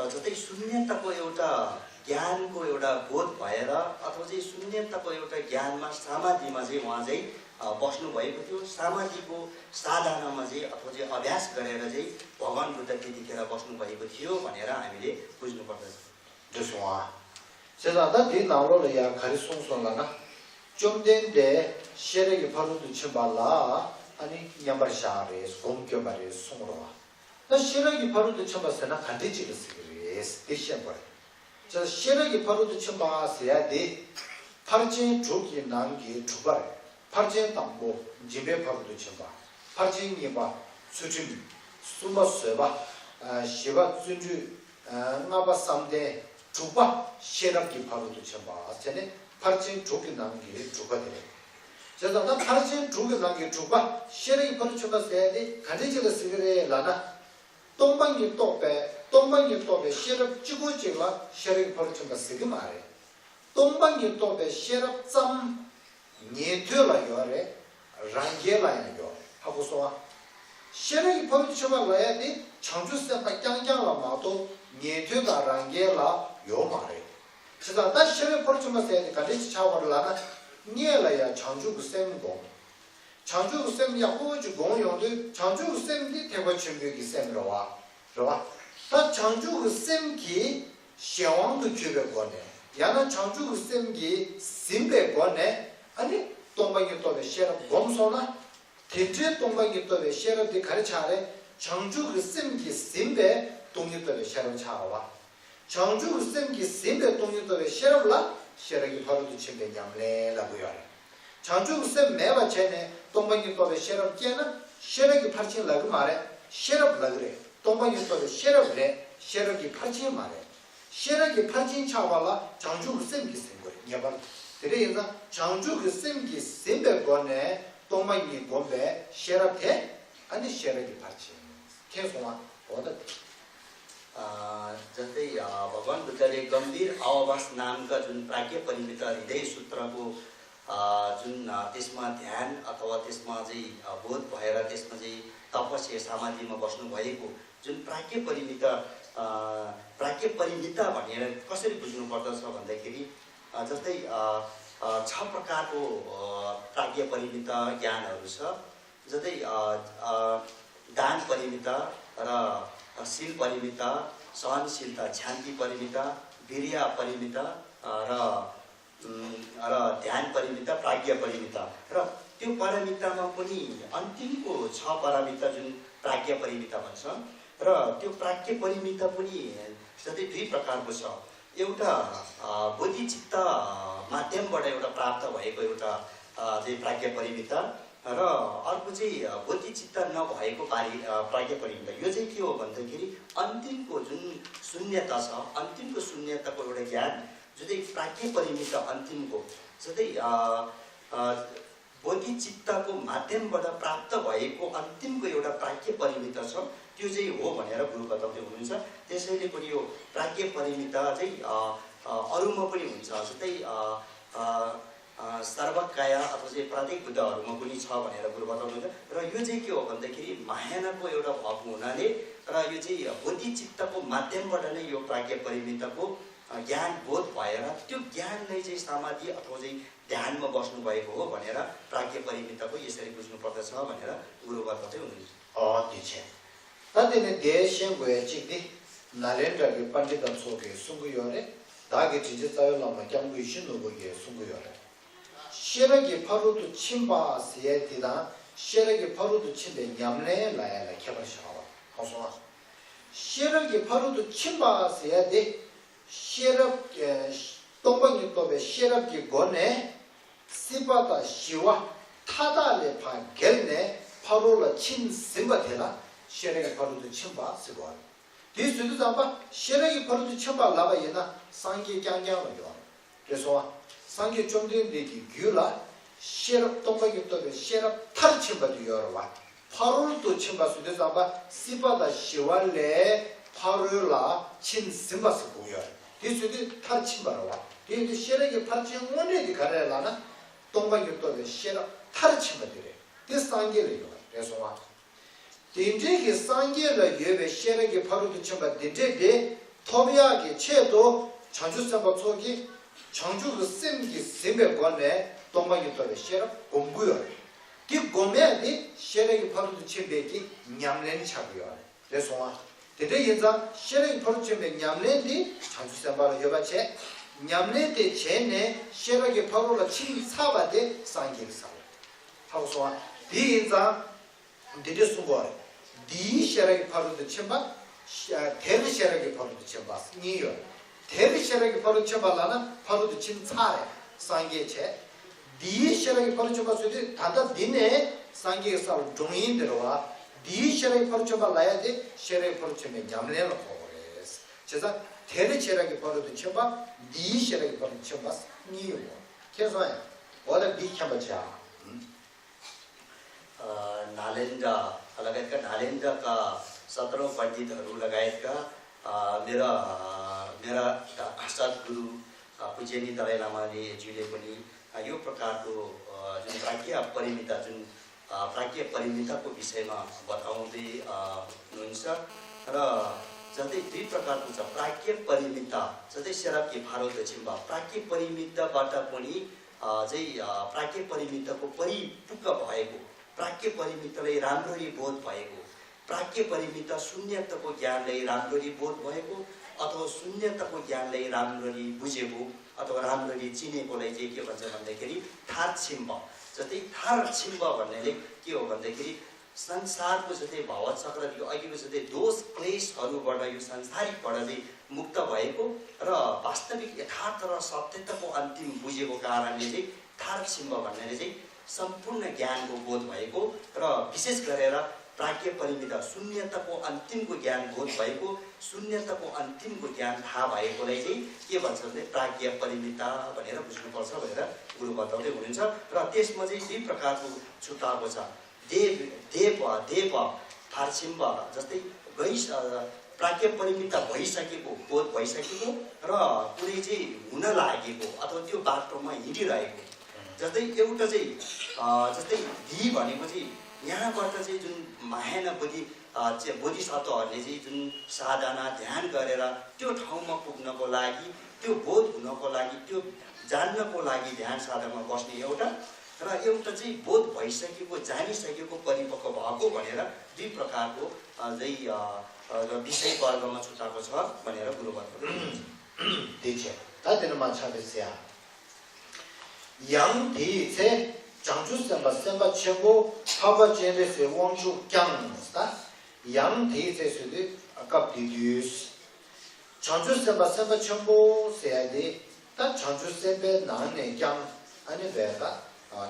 जस्तै शून्यताको एउटा ज्ञानको एउटा बोध भएर अथवा चाहिँ शून्यताको एउटा ज्ञानमा समाधिमा चाहिँ उहाँ चाहिँ बस्नु भएको थियो समाधिको साधनामा चाहिँ अथवा चाहिँ अभ्यास गरेर चाहिँ भगवान् बुद्ध त्यतिखेर बस्नु भएको थियो भनेर हामीले बुझ्नु पर्दछ जसो 세자다 디 나로야 가리송송라나 좀 된데 시력이 바로도 쳐발라 아니 냠바샤레 공교바레 송으로와 나 시력이 바로도 쳐봤으나 간대지를 쓰기로 스테이션 버려 저 시력이 바로도 쳐봤어야 돼 파르진 조기 난기 주발 파르진 담보 집에 바로도 쳐봐 파르진이 봐 수준 숨었어봐 시바 준주 나바 삼대 주바 시력이 바로도 쳐봐 전에 파르진 조기 난기 주가 돼 그래서 나 파르진 조기 난기 주바 시력이 바로 쳐봤어야 돼 간대지를 쓰기로 라나 동방이 또배 시럽 찌고지가 시럽이 버릇인가 쓰기 말해 동방이 또배 시럽 짬 니트라 요래 랑게라 요 하고서 시럽이 버릇이가 와야 돼 창주세 박장장라 마도 니트가 랑게라 요 말해 그래서 나 시럽이 버릇이가 써야 돼 같이 차원을 나나 니엘라야 창주고 셈고 창주고 셈 야고주 공용도 창주고 셈이 대과 준비기 셈으로 와 그러봐 다 창주고 셈기 시왕도 주변권에 야는 창주고 셈기 심배권에 아니 동방이 또에 시럽 검소나 대체 동방이 또에 시럽이 가르쳐 아래 창주고 셈기 심배 동료들의 셰럽 차와 장주 쌤기 쌤의 동료들의 셰럽라 셰럽이 바로도 침대 냠래라고 해요. 장주 쌤 매바 전에 동방유도의 셰럽 깨는 셰럽이 팔친 라고 말해 셰럽라 그래. 동방유도의 셰럽래 셰럽이 팔친 말해. 셰럽이 팔친 차와라 장주 쌤기 쌤 거예요. 냐발 그래서 장주 쌤기 쌤의 거네 동방이 공배 셰럽해 아니 셰럽이 팔친. 계속와 어디 जस्तै भगवान बुद्धले गम्भीर आवास नामका जुन प्राज्ञ परिमित हृदय सूत्रको जुन त्यसमा ध्यान अथवा त्यसमा चाहिँ बोध भएर त्यसमा चाहिँ तपस्या समाधिमा बस्नु भएको जुन प्राज्ञ परिमिता भनेर कसरी बुझ्नु पर्दछ भन्दाखेरि जस्तै 6 प्रकारको प्राज्ञ परिमिता ज्ञानहरू छ जस्तै दान परिमिता र शील परिमिता सहनशीलता शान्ति परिमिता वीर्य परिमिता र ध्यान परिमिता प्राज्ञ परिमिता र त्यो परिमितामा पनि अन्तिमको 6 परिमिता जुन प्राज्ञ परिमिता भन्छ र त्यो प्राज्ञ परिमिता पनि जस्तै 2 प्रकारको छ एउटा बोधिचित्त माध्यमबाट एउटा प्राप्त भएको एउटा चाहिँ प्राज्ञ परिमिता र अर्को चाहिँ बोधिचित्त नभएको प्राज्ञ परिमिता यो चाहिँ के हो भन्दाखेरि अन्तिमको जुन शून्यता छ अन्तिमको शून्यताको एउटा ज्ञान जो चाहिँ प्राज्ञ परिमिता अन्तिमको जस्तै बोधिचित्तको माध्यमबाट प्राप्त भएको अन्तिमको एउटा प्राज्ञ परिमिता छ त्यो चाहिँ हो भनेर गुरु बताउँदै हुनुहुन्छ त्यसैले पनि यो प्राज्ञ परिमिता चाहिँ अरूमा पनि हुन्छ जस्तै सर्वकाया अथवा चाहिँ प्रत्येक बुद्धहरूमा पनि छ भनेर गुरु बताउनुहुन्छ र यो चाहिँ के हो भन्दाखेरि मायानाको एउटा भाव हुनाले र यो चाहिँ बोधिचित्तको माध्यमबाट नै यो प्राज्ञ परिमिताको ज्ञान बोध भएर त्यो ज्ञानले चाहिँ समाधि अथवा चाहिँ ध्यानमा बस्नु भएको हो भनेर प्राज्ञ परिमिताको यसरी बुझ्नु पर्दछ भनेर गुरु बताउँदै हुनुहुन्छ दिन्छ तदिने देशेंगुए चिकदि नालेन्द्रगे पण्डित सोके सुंगुयोरे दागे जिजे चायो लामा क्यामगु इशिनुगुगे सुंगुयोरे शेरगे फरुदु छिम्बा सिएतिदा शेरगे फरुदु छिम्बे 냠ले लायाला 켜버셔와 하소와 शेरगे फरुदु छिम्बा सिएदे शेर게 동방유도베 शेर게 고네 시바다 시와 타다레 파 겔네 파로라 친 심바테라 शेरगे फरुदु छिम्बा सिवा 디스도 잡아 शेरगे फरुदु छिम्बा 라바이나 상기 깡깡을 요 그래서 상계 좀 된 얘기 규라 셰럽 동방유도베 셰럽 탈침바도 열어와 파로도 침바수도 잡아 시바다 시왈레 파로라 친 심바스 보여 디스도 탈침바라와 디스 셰럽이 탈침 원래디 가래라나 동방유도베 셰럽 탈침바들이 디스 상계를 그래서 와 딘제기 상계를 예베 셰럽이 파로도 침바 딘제데 토비아게 체도 전주선바 속이 장주 그 쌤기 쌤의 관에 동방유도의 셰럽 공부요. 그 공매디 셰럽이 바로도 침배기 냠렌 차고요. 그래서 대대 인자 셰럽이 바로 침배 냠렌디 장주 쌤바로 여바체 냠렌데 제네 셰럽이 바로라 침 사바데 상기를 사. 하고서 디 인자 대대 수고 디 셰럽이 바로도 침바 대대 셰럽이 바로도 침바 니요. 대리셔라기 바로 쳐발라나 바로도 진차래 상계체 디셔라기 바로 쳐봤어도 다다 니네 상계에서 종인 들어와 디셔라기 바로 쳐발라야 돼 셔라기 바로 쳐면 냠내는 거래서 제가 대리셔라기 바로도 쳐봐 디셔라기 바로 쳐봐 니요 계속 어디 비켜봐자 नालंदा लगायतका नालंदाका 17 पण्डितहरू लगायतका मेरा सद्गुरु पूज्यनी दलाई लामाले ज्यूले पनि यो प्रकारको जुन प्राज्ञ परिमिता जुन प्राज्ञ परिमिताको विषयमा बताउँदै हुनुहुन्छ र जस्तै 2 प्रकारको छ प्राज्ञ परिमिता जस्तै शेरबके फारो दक्षिणमा प्राज्ञ परिमिताबाट पनि चाहिँ प्राज्ञ परिमिताको परिपूर्ण भएको प्राज्ञ परिमितलाई राम्ररी बोध भएको प्राज्ञ परिमिता शून्यताको ज्ञानलाई राम्ररी बोध भएको अथवा शून्यताको ज्ञानलाई राम्ररी बुझेको अथवा राम्ररी चिनेकोलाई चाहिँ के भन्छ भन्दाखेरि थार छिम्ब जस्तै थार छिम्ब भन्नेले के हो भन्दाखेरि संसारको जस्तै भवचक्रदेखि अघिको जस्तै दोष क्लेशहरूबाट यो संसारिकबाट चाहिँ मुक्त भएको र वास्तविक यथार्थ र सत्यताको अन्तिम बुझेको कारणले चाहिँ थार्सिम्ब भन्नाले चाहिँ सम्पूर्ण ज्ञानको बोध भएको र विशेष गरेर प्राज्ञ परिमित शून्यताको अन्तिमको ज्ञान बोध भएको शून्यताको अन्तिमको ज्ञान थाहा भएकोलाई चाहिँ के भन्छ भने प्राज्ञ परिमिता भनेर बुझ्नुपर्छ भनेर गुरु बताउँदै हुनुहुन्छ र त्यसमा चाहिँ दुई प्रकारको छुट्टाएको छ देव थार्सिम्ब जस्तै प्राज्ञ परिमित भइसकेको बोध भइसकेको र कुनै चाहिँ हुन लागेको अथवा त्यो बाटोमा हिँडिरहेको जस्तै एउटा चाहिँ जस्तै धी भनेको चाहिँ यहाँबाट चाहिँ जुन महान बोधिसत्वहरूले चाहिँ जुन साधना ध्यान गरेर त्यो ठाउँमा पुग्नको लागि त्यो बोध हुनको लागि त्यो जान्नको लागि ध्यान साधनामा बस्ने एउटा र एउटा चाहिँ बोध भइसकेको जानिसकेको परिपक्व भएको भनेर दुई प्रकारको चाहिँ विषय वर्गमा छुट्टाएको छ भनेर गुरु बताउँदै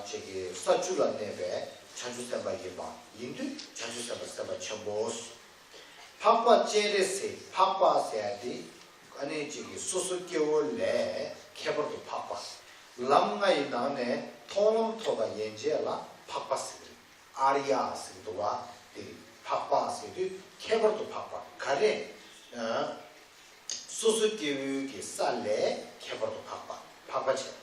저기 서줄을 내배 천주semba기마 인도 천주sem바 첨보스 파과 제레세 파과세야디 아니 저기 수수교월래 캐버도 파과 람가이 나네 통음토가 연제라 파과스 아리아스도와 이 파과스도 캐버도 파과 가래 수수교육이 살래 캐버도 파과지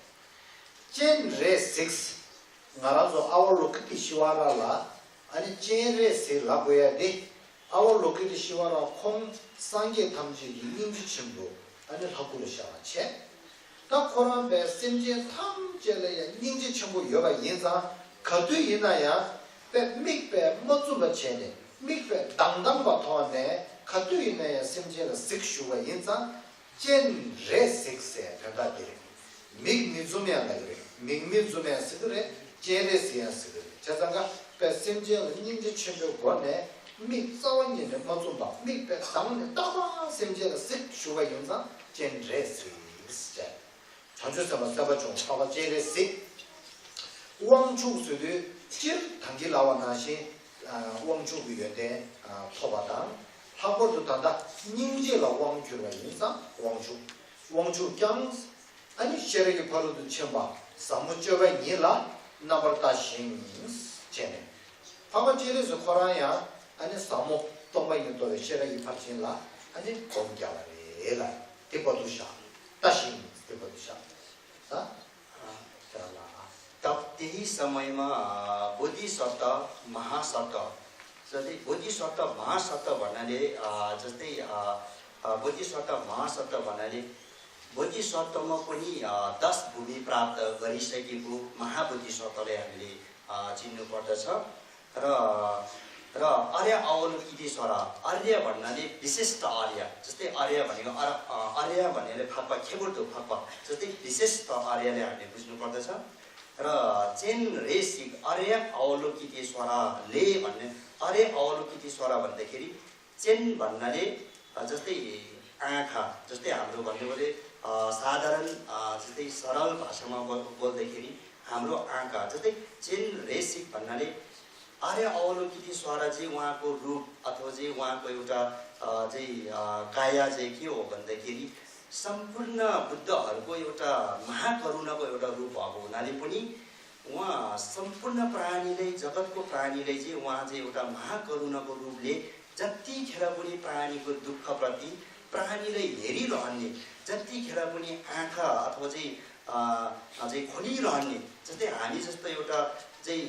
Genre 6 ngarazo our lokiti shiwara la ani genre se laboya de our lokiti shiwara 콩 상계 탐지기 인지 첨부 ani hakuru shawa che ta koran be simje 탐제래 인지 첨부 여가 인자 가도 이나야 be mikbe 모zuba chene mikbe 당당바 토네 가도 이나야 심제라 식슈와 인자 genre 6에 변다들 미미즈메야가 그래. 미미즈메야스 그래. 제레스야스 그래. 자장가 배심제는 인지 친구 권에 미싸원이는 맞좀 봐. 미배 당내 따바 심제가 식슈가 영상 제레스 있어. 전주서만 잡아 좀 봐봐 제레스. 왕주수도 질 단계 나와나시 왕주부 연대 토바당 하고도 단다 닝제라 왕주가 인상 왕주 경 아니 셔레기 바로도 첨바 사무처가 니라 나버타신 제네 파마지에서 코라야 아니 사무 동바이는 또 셔레기 파친라 아니 공자라래라 대보도샤 다시 대보도샤 자 자라 तब त्यही समयमा बोधिसत्व महासत्व जस्तै बोधिसत्व महासत्व भन्नाले जस्तै बोधिसत्व महासत्व भन्नाले बोधिसत्वमा पनि 10 भूमि प्राप्त गरिसकेको महाबोधिसत्वलाई हामीले चिन्नु पर्दछ र आर्य अवलोकितेश्वर आर्य भन्नाले विशिष्ट आर्य जस्तै आर्य भनेको आर्य भन्नेले फापा खेबुर्दो फापा जस्तै विशिष्ट आर्यले हामीले बुझ्नु पर्दछ र चेन रेसिक आर्य अवलोकितेश्वरले भन्ने आर्य अवलोकितेश्वर भन्दाखेरि चेन भन्नाले जस्तै आँखा जस्तै हाम्रो भन्नुभयो साधारण जस्तै सरल भाषामा बोल्दाखेरि हाम्रो आँखा जस्तै चेन रेसिक भन्नाले आर्य अवलोकितेश्वर चाहिँ उहाँको रूप अथवा चाहिँ उहाँको एउटा चाहिँ काया चाहिँ के हो भन्दाखेरि सम्पूर्ण बुद्धहरूको एउटा महाकरुणाको एउटा रूप भएको हुनाले पनि उहाँ सम्पूर्ण प्राणीलाई जगतको प्राणीलाई चाहिँ उहाँ चाहिँ एउटा महाकरुणाको रूपले जतिखेर पनि प्राणीको दुःखप्रति प्राणीलाई हेरिरहने जतिखेर पनि आँखा अथवा चाहिँ खोलिरहने जस्तै हामी जस्तो एउटा चाहिँ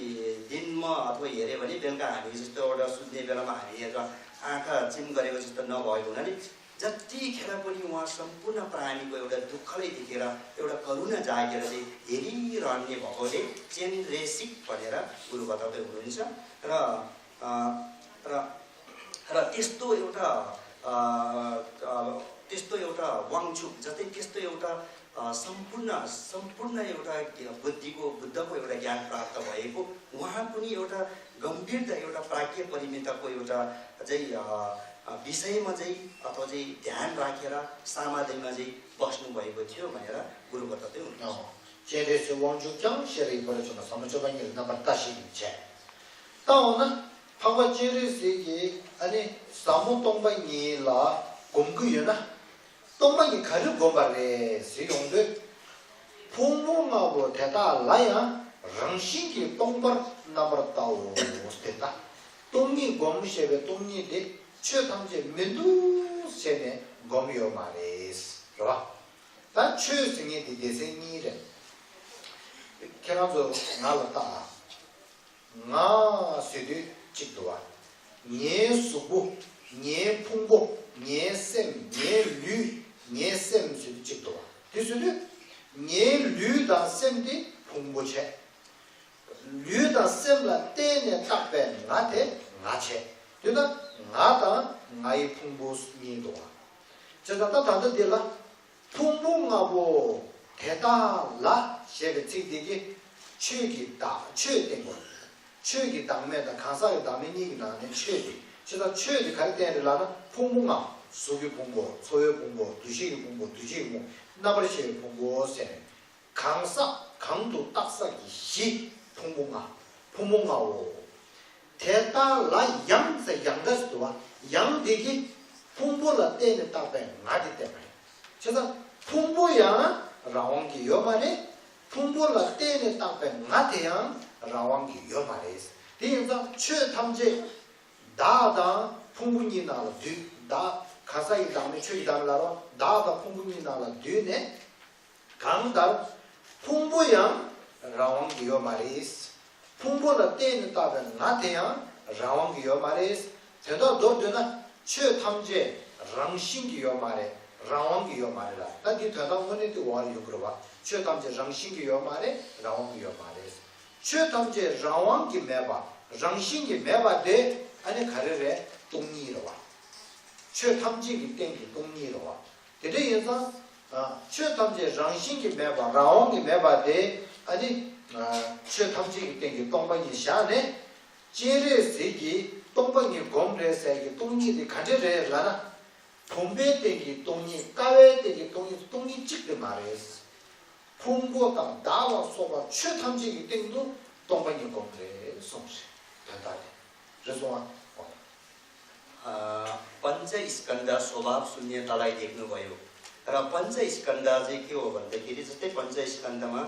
दिनमा अथवा हेऱ्यो भने बेलुका हामी जस्तो एउटा सुत्ने बेलामा हामी एउटा आँखा चिम गरेको जस्तो नभएको हुनाले जतिखेर पनि उहाँ सम्पूर्ण प्राणीको एउटा दुःखलाई देखेर एउटा करुणा जागेर चाहिँ हेरिरहने भएकोले चेन रेसिक भनेर गुरु बताउँदै हुनुहुन्छ र त्यस्तो एउटा वाङचुक जस्तै त्यस्तो एउटा सम्पूर्ण एउटा बुद्धको एउटा ज्ञान प्राप्त भएको उहाँ पनि एउटा गम्भीरता एउटा प्राज्ञ परिमितको एउटा चाहिँ विषयमा चाहिँ अथवा चाहिँ ध्यान राखेर समाधिमा चाहिँ बस्नु भएको थियो भनेर गुरु बताउँदै हुनुहुन्छ 现在是王主讲写了一本什么什么这玩意儿，那么大些以前，到呢，他们接的是个，什么东北人啦，工具人呐，东北人开始工吧嘞，是用的，父母啊我太大来呀，人心的东北那么到对的，东尼我们写的东尼的，却他们这民族写的我们有嘛嘞，是吧？但确实呢，这是你的。 그래서 나왔다. 나 세대 직도와 예수고 예풍고 예샘 예류 예샘 세대 직도와 그래서도 예류다 샘디 풍고체 류다 샘라 때에 딱배 나한테 나체 그러나 나다 나의 풍고스미도와 제가 다들 될라 풍부하고 대다라 제가 지디기 최기다 최된 거 최기 당면다 가사의 담면이 나는 최기 제가 최기 갈 때라는 풍부가 소유 공부 소유 공부 두시 공부 두시 공부 나버시 공부세 강사 강도 딱사기 시 풍부가오 대다라 양세 양다스도와 양되기 풍부라 때는 답에 맞기 때문에 제가 풍부야 라왕기 요마네 풍부라 때는 땅에 나대양 라왕기 요마레스 대인자 최탐제 다다 풍부니 나라 뒤다 가사이 담에 최이 달라로 다다 풍부니 나라 뒤네 강다 풍부양 라왕기 요마레스 풍부라 때는 땅에 나대양 라왕기 요마레스 제가 너도나 최탐제 랑신기 요마레 라왕기 요마레라 나기 대담문에 또 와리 요그러봐 최탐제 랑신기 요마레 라왕기 요마레스 최탐제 라왕기 매바 랑신기 매바데 아니 가르레 동니로와 최탐지기 땡기 동니로와 대대연사 최탐제 랑신기 매바 라왕기 매바데 아니 최탐지기 땡기 동방이 샤네 제레세기 동방이 곰레세기 동니디 가르레라나 봄배때기 동이 까외때기 동이 찍게 말했어. 풍부가 나와 소가 최탐지기 땡도 동방이 공부에 송시 된다네. 그래서 पञ्च स्कन्द स्वभाव शून्यतालाई देख्नुभयो र पञ्च स्कन्द चाहिँ के हो भन्दाखेरि जस्तै पञ्च स्कन्दमा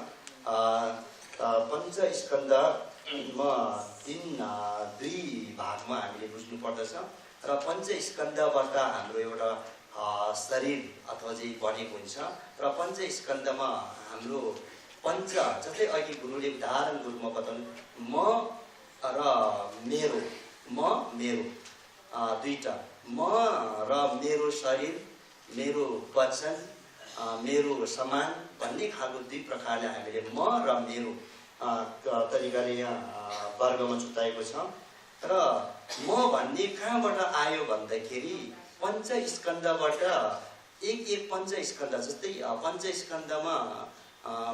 दुई भागमा हामीले बुझ्नु पर्दछ र पञ्च स्कन्दबाट हाम्रो एउटा शरीर अथवा चाहिँ बनेको हुन्छ र पञ्च स्कन्दमा हाम्रो पञ्च जस्तै अघि गुरुले उदाहरणको रूपमा बताउनु म र मेरो दुईटा म र मेरो शरीर मेरो वचन मेरो समान भन्ने खालको दुई प्रकारले हामीले म र मेरो तरिकाले यहाँ वर्गमा छुट्याएको छ र म भन्ने कहाँबाट आयो भन्दाखेरि पञ्च स्कन्दबाट एक पञ्च स्कन्द जस्तै पञ्च स्कन्दमा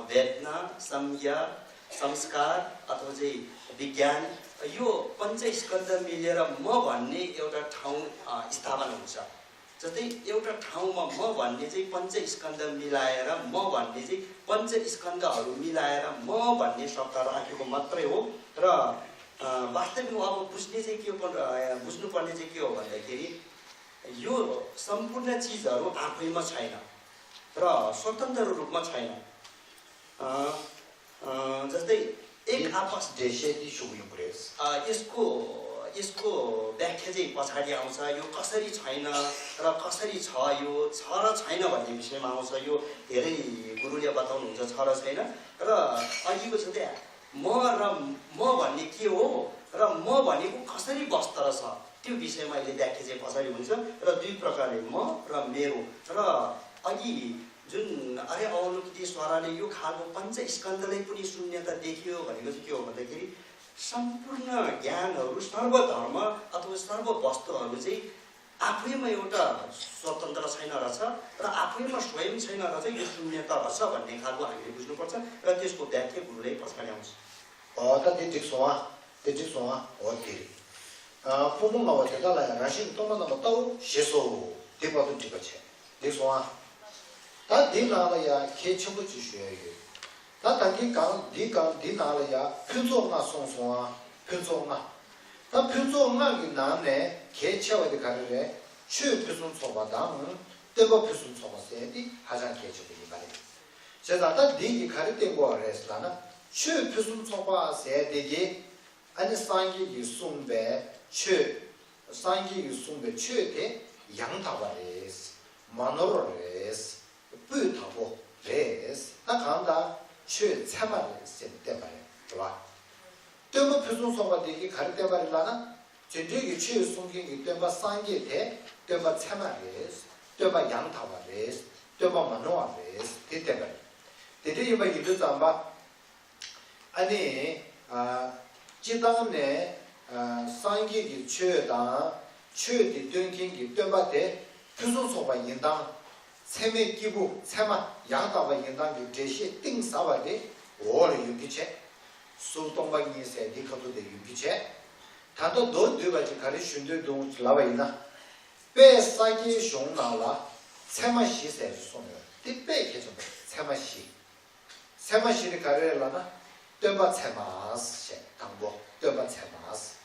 वेदना संज्ञा संस्कार अथवा चाहिँ विज्ञान यो पञ्च स्कन्द मिलेर म भन्ने एउटा ठाउँ स्थापना हुन्छ जस्तै एउटा ठाउँमा म भन्ने चाहिँ पञ्च स्कन्द मिलाएर म भन्ने चाहिँ पञ्च स्कन्दहरू मिलाएर म भन्ने शब्द राखेको मात्रै हो र वास्तविक अब बुझ्ने चाहिँ के बुझ्नुपर्ने चाहिँ के हो भन्दाखेरि यो सम्पूर्ण चिजहरू आफैमा छैन र स्वतन्त्र रूपमा छैन जस्तै एक आपस यसको व्याख्या चाहिँ पछाडि आउँछ यो कसरी छैन र कसरी छ यो छ र छैन भन्ने विषयमा आउँछ यो धेरै गुरुले बताउनुहुन्छ छ र छैन र अघिको छ त्यहाँ म भन्ने के हो र म भनेको कसरी बस्दो रहेछ त्यो विषयमा अहिले व्याख्या चाहिँ पछाडि हुन्छ र दुई प्रकारले म र मेरो र अघि जुन अरे अवलोकित स्वराले यो खालको पञ्च स्कन्दलाई पनि शून्यता देखियो भनेको चाहिँ के हो भन्दाखेरि सम्पूर्ण ज्ञानहरू सर्वधर्म अथवा सर्व वस्तुहरू चाहिँ आफैमा एउटा स्वतन्त्र छैन रहेछ र आफैमा स्वयं छैन रहेछ यो शून्यता रहेछ भन्ने खालको हामीले बुझ्नुपर्छ र त्यसको व्याख्या गुरुले पछाडि आउँछ 다 대직소와 어디 부모가 대달라야 라신 동안은 또 시소 대바도 찍었지 대소와 다 디나라야 개척을 주셔야 다 단기 강 디나라야 편소나 송송아 편소나 다 편소나기 나네 개척을 가르래 최 표준 소바다는 대바 표준 소바세디 하장 개척이 말이야 제가 다 디기 가르된 거 알았으나 최 표준 소바 세대기 아니 상기 유송배 최 상기 유송배 최대 양타바레스 마노로레스 뿌타보 레스 나 간다 최 참아레스 때문에 좋아 때문에 표준 소바 되기 가르때 말이라나 전쟁이 최 송경이 때문에 상기 대 때문에 참아레스 때문에 양타바레스 때문에 마노아레스 때문에 대대 이거 이도 잠바 아니 지당내 상기기 최다 최대 등긴기 때문에 표준소가 인당 세매 기부 세마 양다와 인당기 제시 띵사와데 오래 유기체 수동방이 세디 것도데 유기체 다도 너들까지 가르친데 동 라와이나 배 상기熊나라 세마 시세 소녀 띠배 계정 세마 시를 가르려나对吧才嘛是当过对吧才嘛是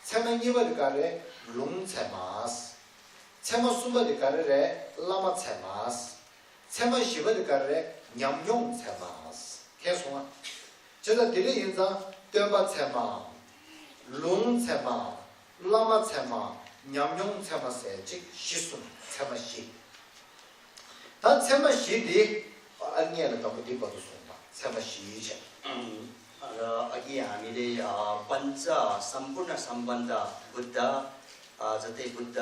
才嘛你们的干嘞龙才嘛是才嘛苏么的干嘞拉嘛才嘛是才嘛西么的干嘞娘用才嘛是开说啊这个这个人讲对吧才嘛龙才嘛拉嘛才嘛娘用才嘛是这习俗才嘛西但才嘛西的按年了到不地方都说嘛才嘛西去र अघि हामीले पञ्च सम्पूर्ण सम्बन्ध बुद्ध जस्तै बुद्ध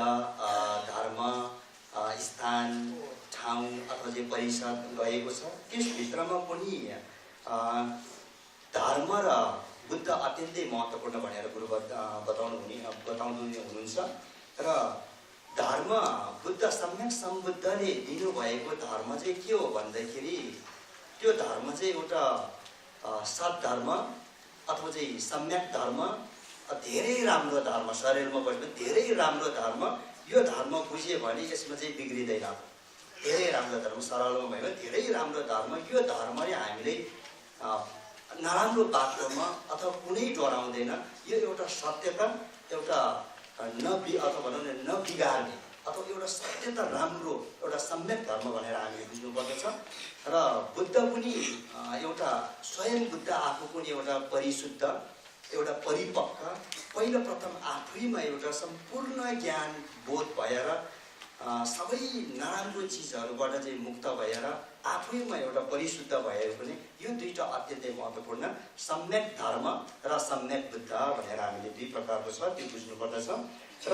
धर्म स्थान ठाउँ अथवा चाहिँ परिषद गएको छ त्यसभित्रमा पनि धर्म र बुद्ध अत्यन्तै महत्त्वपूर्ण भनेर गुरु बताउनु हुनुहुन्छ र धर्म बुद्ध सम्यक सम्बुद्धले दिनुभएको धर्म चाहिँ के हो भन्दाखेरि त्यो धर्म चाहिँ एउटा सद्धर्म अथवा चाहिँ सम्यक धर्म धेरै राम्रो धर्म शरीरमा बस्ने धेरै राम्रो धर्म यो धर्म बुझ्यो भने यसमा चाहिँ बिग्रिँदैन धेरै राम्रो धर्म सरलमा भयो धेरै राम्रो धर्म यो धर्मले हामीले नराम्रो बाटोमा अथवा कुनै डराउँदैन यो एउटा सत्यता एउटा अथवा भनौँ न नबिगार्ने अथवा एउटा सत्यता राम्रो एउटा सम्यक धर्म भनेर हामीले बुझ्नुपर्दछ र बुद्ध पनि एउटा स्वयं बुद्ध आफू पनि एउटा परिशुद्ध एउटा परिपक्व पहिलो प्रथम आफैमा एउटा सम्पूर्ण ज्ञान बोध भएर सबै नराम्रो चिजहरूबाट चाहिँ मुक्त भएर आफैमा एउटा परिशुद्ध भएर पनि यो दुईटा अत्यन्तै महत्त्वपूर्ण सम्यक धर्म र सम्यक बुद्ध भनेर हामीले दुई प्रकारको छ त्यो बुझ्नुपर्दछ र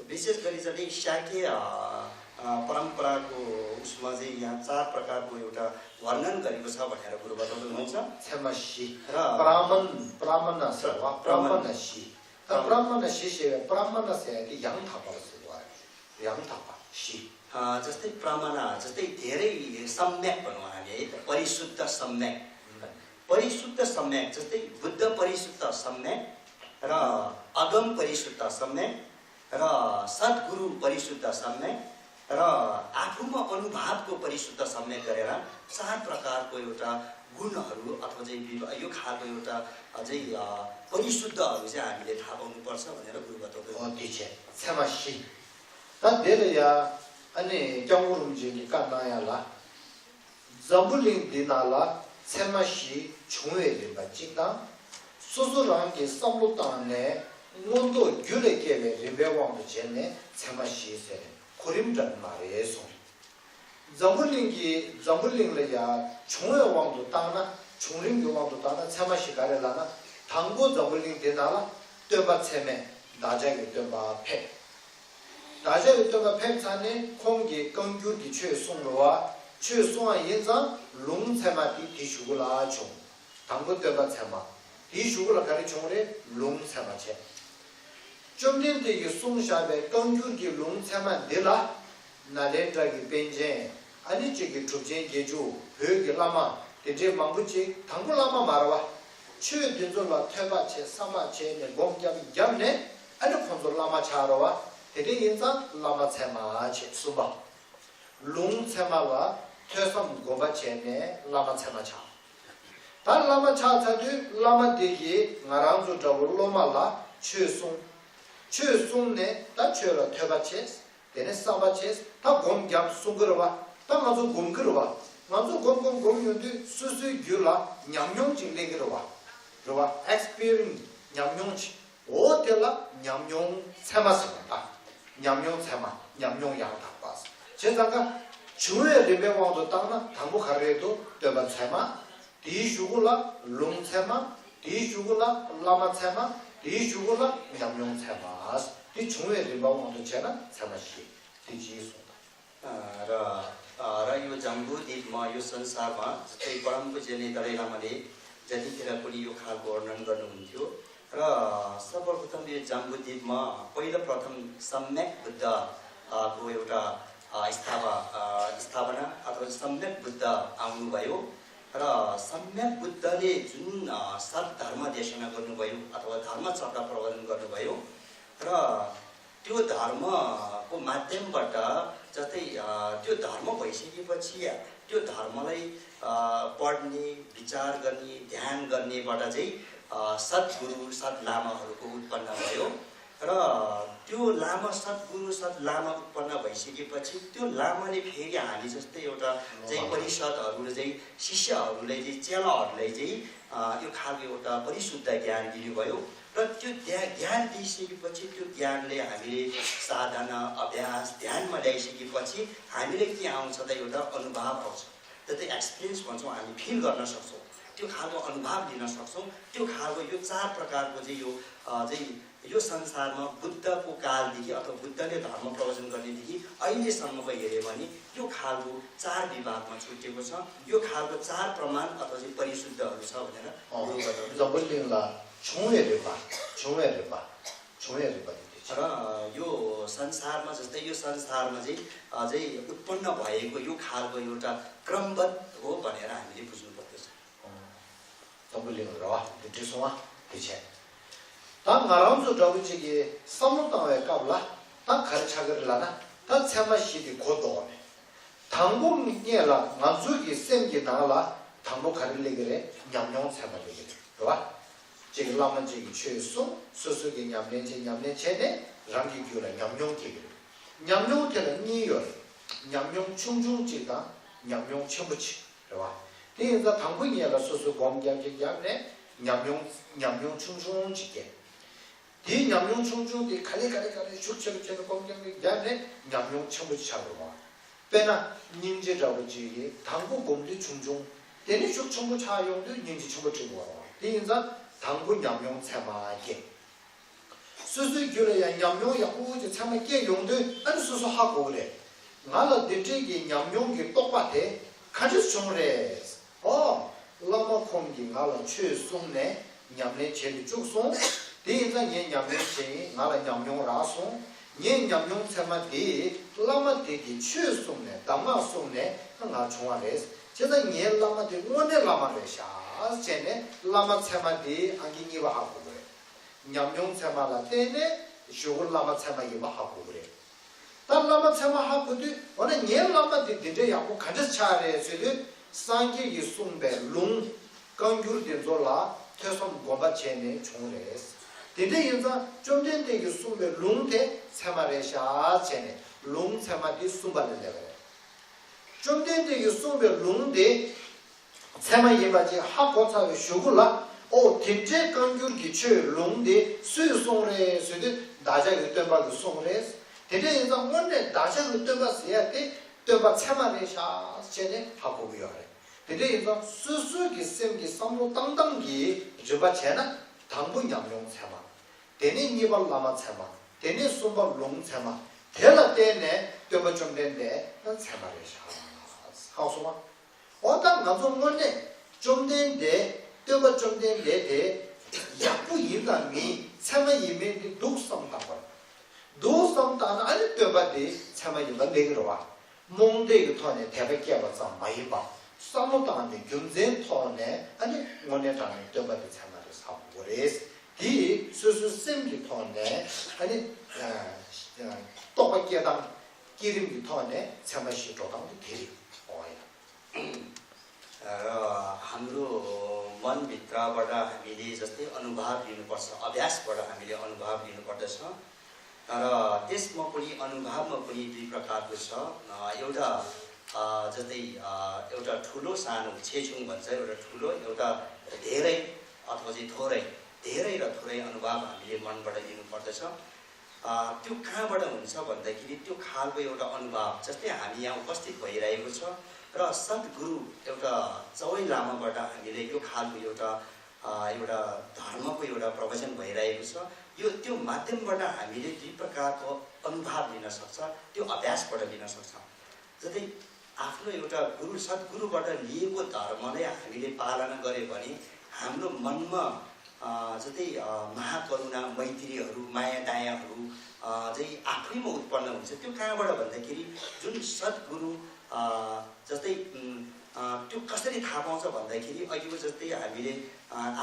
विशेष गरी चाहिँ शाक्य परम्पराको उसमा चाहिँ यहाँ चार प्रकारको एउटा वर्णन गरेको छ भनेर गुरु बताउनु हुनुहुन्छ छमशी र ब्राह्मण सेवा ब्राह्मणशी चाहिँ याङथापा शी जस्तै प्रमाण जस्तै धेरै सम्यक भनौँ हामी है त परिशुद्ध सम्यक जस्तै बुद्ध परिशुद्ध सम्यक र अगम परिशुद्ध सम्यक र सद्गुरु परिशुद्ध सम्यक र आफूमा अनुभावको परिशुद्ध सम्यक गरेर चार प्रकारको एउटा गुणहरू अथवा चाहिँ यो खालको एउटा अझै परिशुद्धहरू चाहिँ हामीले थाहा पाउनुपर्छ भनेर गुरु बताउँदै 다데려야 아니 경우rum지기 간나야라 잠불링 디나라 세마시 총회를 받지다 소소랑게 삼로당에 원도 규례계의 리베왕도 전에 세마시세 고림전 말에서 잠불링이야 총회왕도 땅나 총림교왕도 땅나 세마시 가려라나 당고 잠불링 디나라 되바 세메 나자게 되바 폐 다시 또가 펜산에 공기 건규디 최송로와 최송한 인상 롱세마디 디슈글라 총 당고 때가 세마 디슈글라 가리 총에 롱세마체 좀 된데 송샤베 강규기 롱차만 되라 나렌다기 벤제 아니 저기 주제 제주 벽이 라마 대제 망부지 당고 라마 말아와 최된절라 퇴바체 사마체네 몸잡이 잡네 아니 콘솔 라마 차로와 대대 인자 라마 차마체 수바 롱차마와 퇴섬 고바체네 라마 차마차 단 라마 차차도 라마 대기 나랑조 잡을로말라 최송네 다 최라 퇴바체 되네 사바체 다 곰잡 송거와 다 맞아 곰거와 맞아 곰용도 수수 규라 냠용징 내거와 그와 experience 냠용치 오텔라 냠용 참았습니다. 냠용 참아 냠용 양다 봤어. 제가 주에 레벨왕도 땅나 당고 가래도 되바 참아 디슈고라 롱 참아 디슈고라 라마 참아 디슈고라 냠용 참아 이 주에 레벨왕도 제나 참아시 디지소 र यो जम्बुद्वीपमा यो संसारमा जस्तै परमको जेने दलाई लामाले जतिखेर पनि यो खालको वर्णन गर्नुहुन्थ्यो र सर्वप्रथम यो जम्बुद्वीपमा पहिलो प्रथम सम्यक बुद्धको एउटा स्थापना अथवा सम्यक बुद्ध आउनुभयो र सम्यक बुद्धले जुन सद्धर्म देशना गर्नुभयो अथवा धर्म चक्र प्रवर्तन गर्नुभयो र त्यो धर्मको माध्यमबाट जस्तै त्यो धर्म भइसकेपछि त्यो धर्मलाई पढ्ने विचार गर्ने ध्यान गर्नेबाट चाहिँ सद्गुरु सद्लामाहरूको उत्पन्न भयो र त्यो लामा सद्गुरु सद्लामा उत्पन्न भइसकेपछि त्यो लामाले फेरि हामी जस्तै एउटा चाहिँ परिषदहरूले चाहिँ शिष्यहरूलाई चाहिँ चेलाहरूलाई चाहिँ यो खालको एउटा परिशुद्ध ज्ञान दिनुभयो र त्यो ज्ञान दिइसकेपछि त्यो ज्ञानले हामीले साधना अभ्यास ध्यानमा ल्याइसकेपछि हामीले के आउँछ त एउटा अनुभव आउँछ जस्तै एक्सपिरियन्स भन्छौँ हामी फिल गर्न सक्छौँ त्यो खालको अनुभव लिन सक्छौँ त्यो खालको यो चार प्रकारको चाहिँ यो संसारमा बुद्धको कालदेखि अथवा बुद्धले धर्म प्रवचन गर्नेदेखि अहिलेसम्मको हेऱ्यो भने यो खालको चार विभागमा छुटिएको छ यो खालको चार प्रमाण अथवा चाहिँ परिशुद्धहरू छ भनेर र यो संसारमा जस्तै यो संसारमा चाहिँ अझै उत्पन्न भएको यो खालको एउटा क्रमबद्ध हो भनेर हामीले बुझ्नु पर्दछ 다 나랑도 저기지 삼목당에 까불라 다 가르쳐거리라나 다 참마시디 고도네 당국이라 만족이 생기 나라 당국 가르리 그래 냠냠 참마리 그래 그봐 지금 라면 지기 최소 소소기 냠냄체네 랑기 교라 냠냠 기그 냠냠 때는 니요 냠냠 충중지다 냠냠 첨부치 그봐 이제 당국이라 소소 공경기 냠네 냠냠 충중지게 이 냠용 충중이 가리 죽처럼 공경이 야네 냠용 첨부 차로 빼나 닌제 잡으지 당고 몸도 충중 되는 죽첨부 차용도 닌지 첨부 주고 이 인자 당고 냠용 참아게 수수 교래야 냠용 야고지 참아게 용도 안 수수 하고 그래 나라 되게 냠용이 똑같아 같이 총래 라마 공기 나라 최송네 냠내 제일 죽송 대인자 냠냠체 나라 냠냠라송 냠냠 참아디 라마데기 최송네 담마송네 하나 총아레스 제가 라마데 원에 라마레샤 제네 라마 참아디 안기니와 하고 그래 냠냠 참아라 때네 쇼글 라마 참아기와 하고 그래 단 라마 참아하고도 원에 라마데 되게 야고 간지 차레스도 상계기 송배 롱 강규르된 졸라 퇴섬 고바체네 총레스 대대 인자 좀 된데기 숨에 롱대 세마레샤 제네 롱 세마디 숨발을 내래 좀 된데기 숨에 롱대 세마 예바지 하고차의 쇼글라 오 팀제 강규르기 최 롱대 수송레 수도 나자 유tem바도 송레스 대대 인자 원래 나자 유tem바스야 때 때바 세마레샤 제네 하고 비어래 대대 인자 수수기 셈기 삼로 땅땅기 저바체나 당분 양용 세마 대니 니발 라마 참아 대니 숨바 롱 참아 대라 때네 뼈가 좀 된데 난 참아래샤 하우스마 어떤 나좀 뭔데 좀 된데 뼈가 좀 된데 대 약부 일감이 참아 이메디 독성다고 독성다는 아니 되바디 참아 이메 내그러와 몽데 그 톤에 대백기야 봐서 많이 봐 싸움도안데 경쟁 톤에 아니 원에 당에 되바디 참아를 사고 그래서 이 수수 셈기 톤에 아니 똑바뀌어당 기름기 톤에 참아시 조당도 되리 हाम्रो मनभित्रबाट हामीले जस्तै अनुभव लिनुपर्छ अभ्यासबाट हामीले अनुभव लिनुपर्दछ र त्यसमा पनि अनुभवमा पनि दुई प्रकारको छ एउटा जस्तै एउटा ठुलो सानो छेछुङ भन्छ एउटा ठुलो एउटा धेरै अथवा चाहिँ थोरै धेरै र थोरै अनुभव हामीले मनबाट लिनुपर्दछ त्यो कहाँबाट हुन्छ भन्दाखेरि त्यो खालको एउटा अनुभव जस्तै हामी यहाँ उपस्थित भइरहेको छ र सद्गुरु एउटा चौै लामाबाट हामीले यो खालको एउटा धर्मको एउटा प्रवचन भइरहेको छ यो त्यो माध्यमबाट हामीले दुई प्रकारको अनुभव लिन सक्छ त्यो अभ्यासबाट लिन सक्छ जस्तै आफ्नो एउटा गुरु सद्गुरुबाट लिएको धर्मलाई हामीले पालना गर्यो भने हाम्रो मनमा जस्तै महाकरुणा मैत्रीहरू माया दयाहरू चाहिँ आफैमा उत्पन्न हुन्छ त्यो कहाँबाट भन्दाखेरि जुन सद्गुरु जस्तै त्यो कसरी थाहा पाउँछ भन्दाखेरि अघिको जस्तै हामीले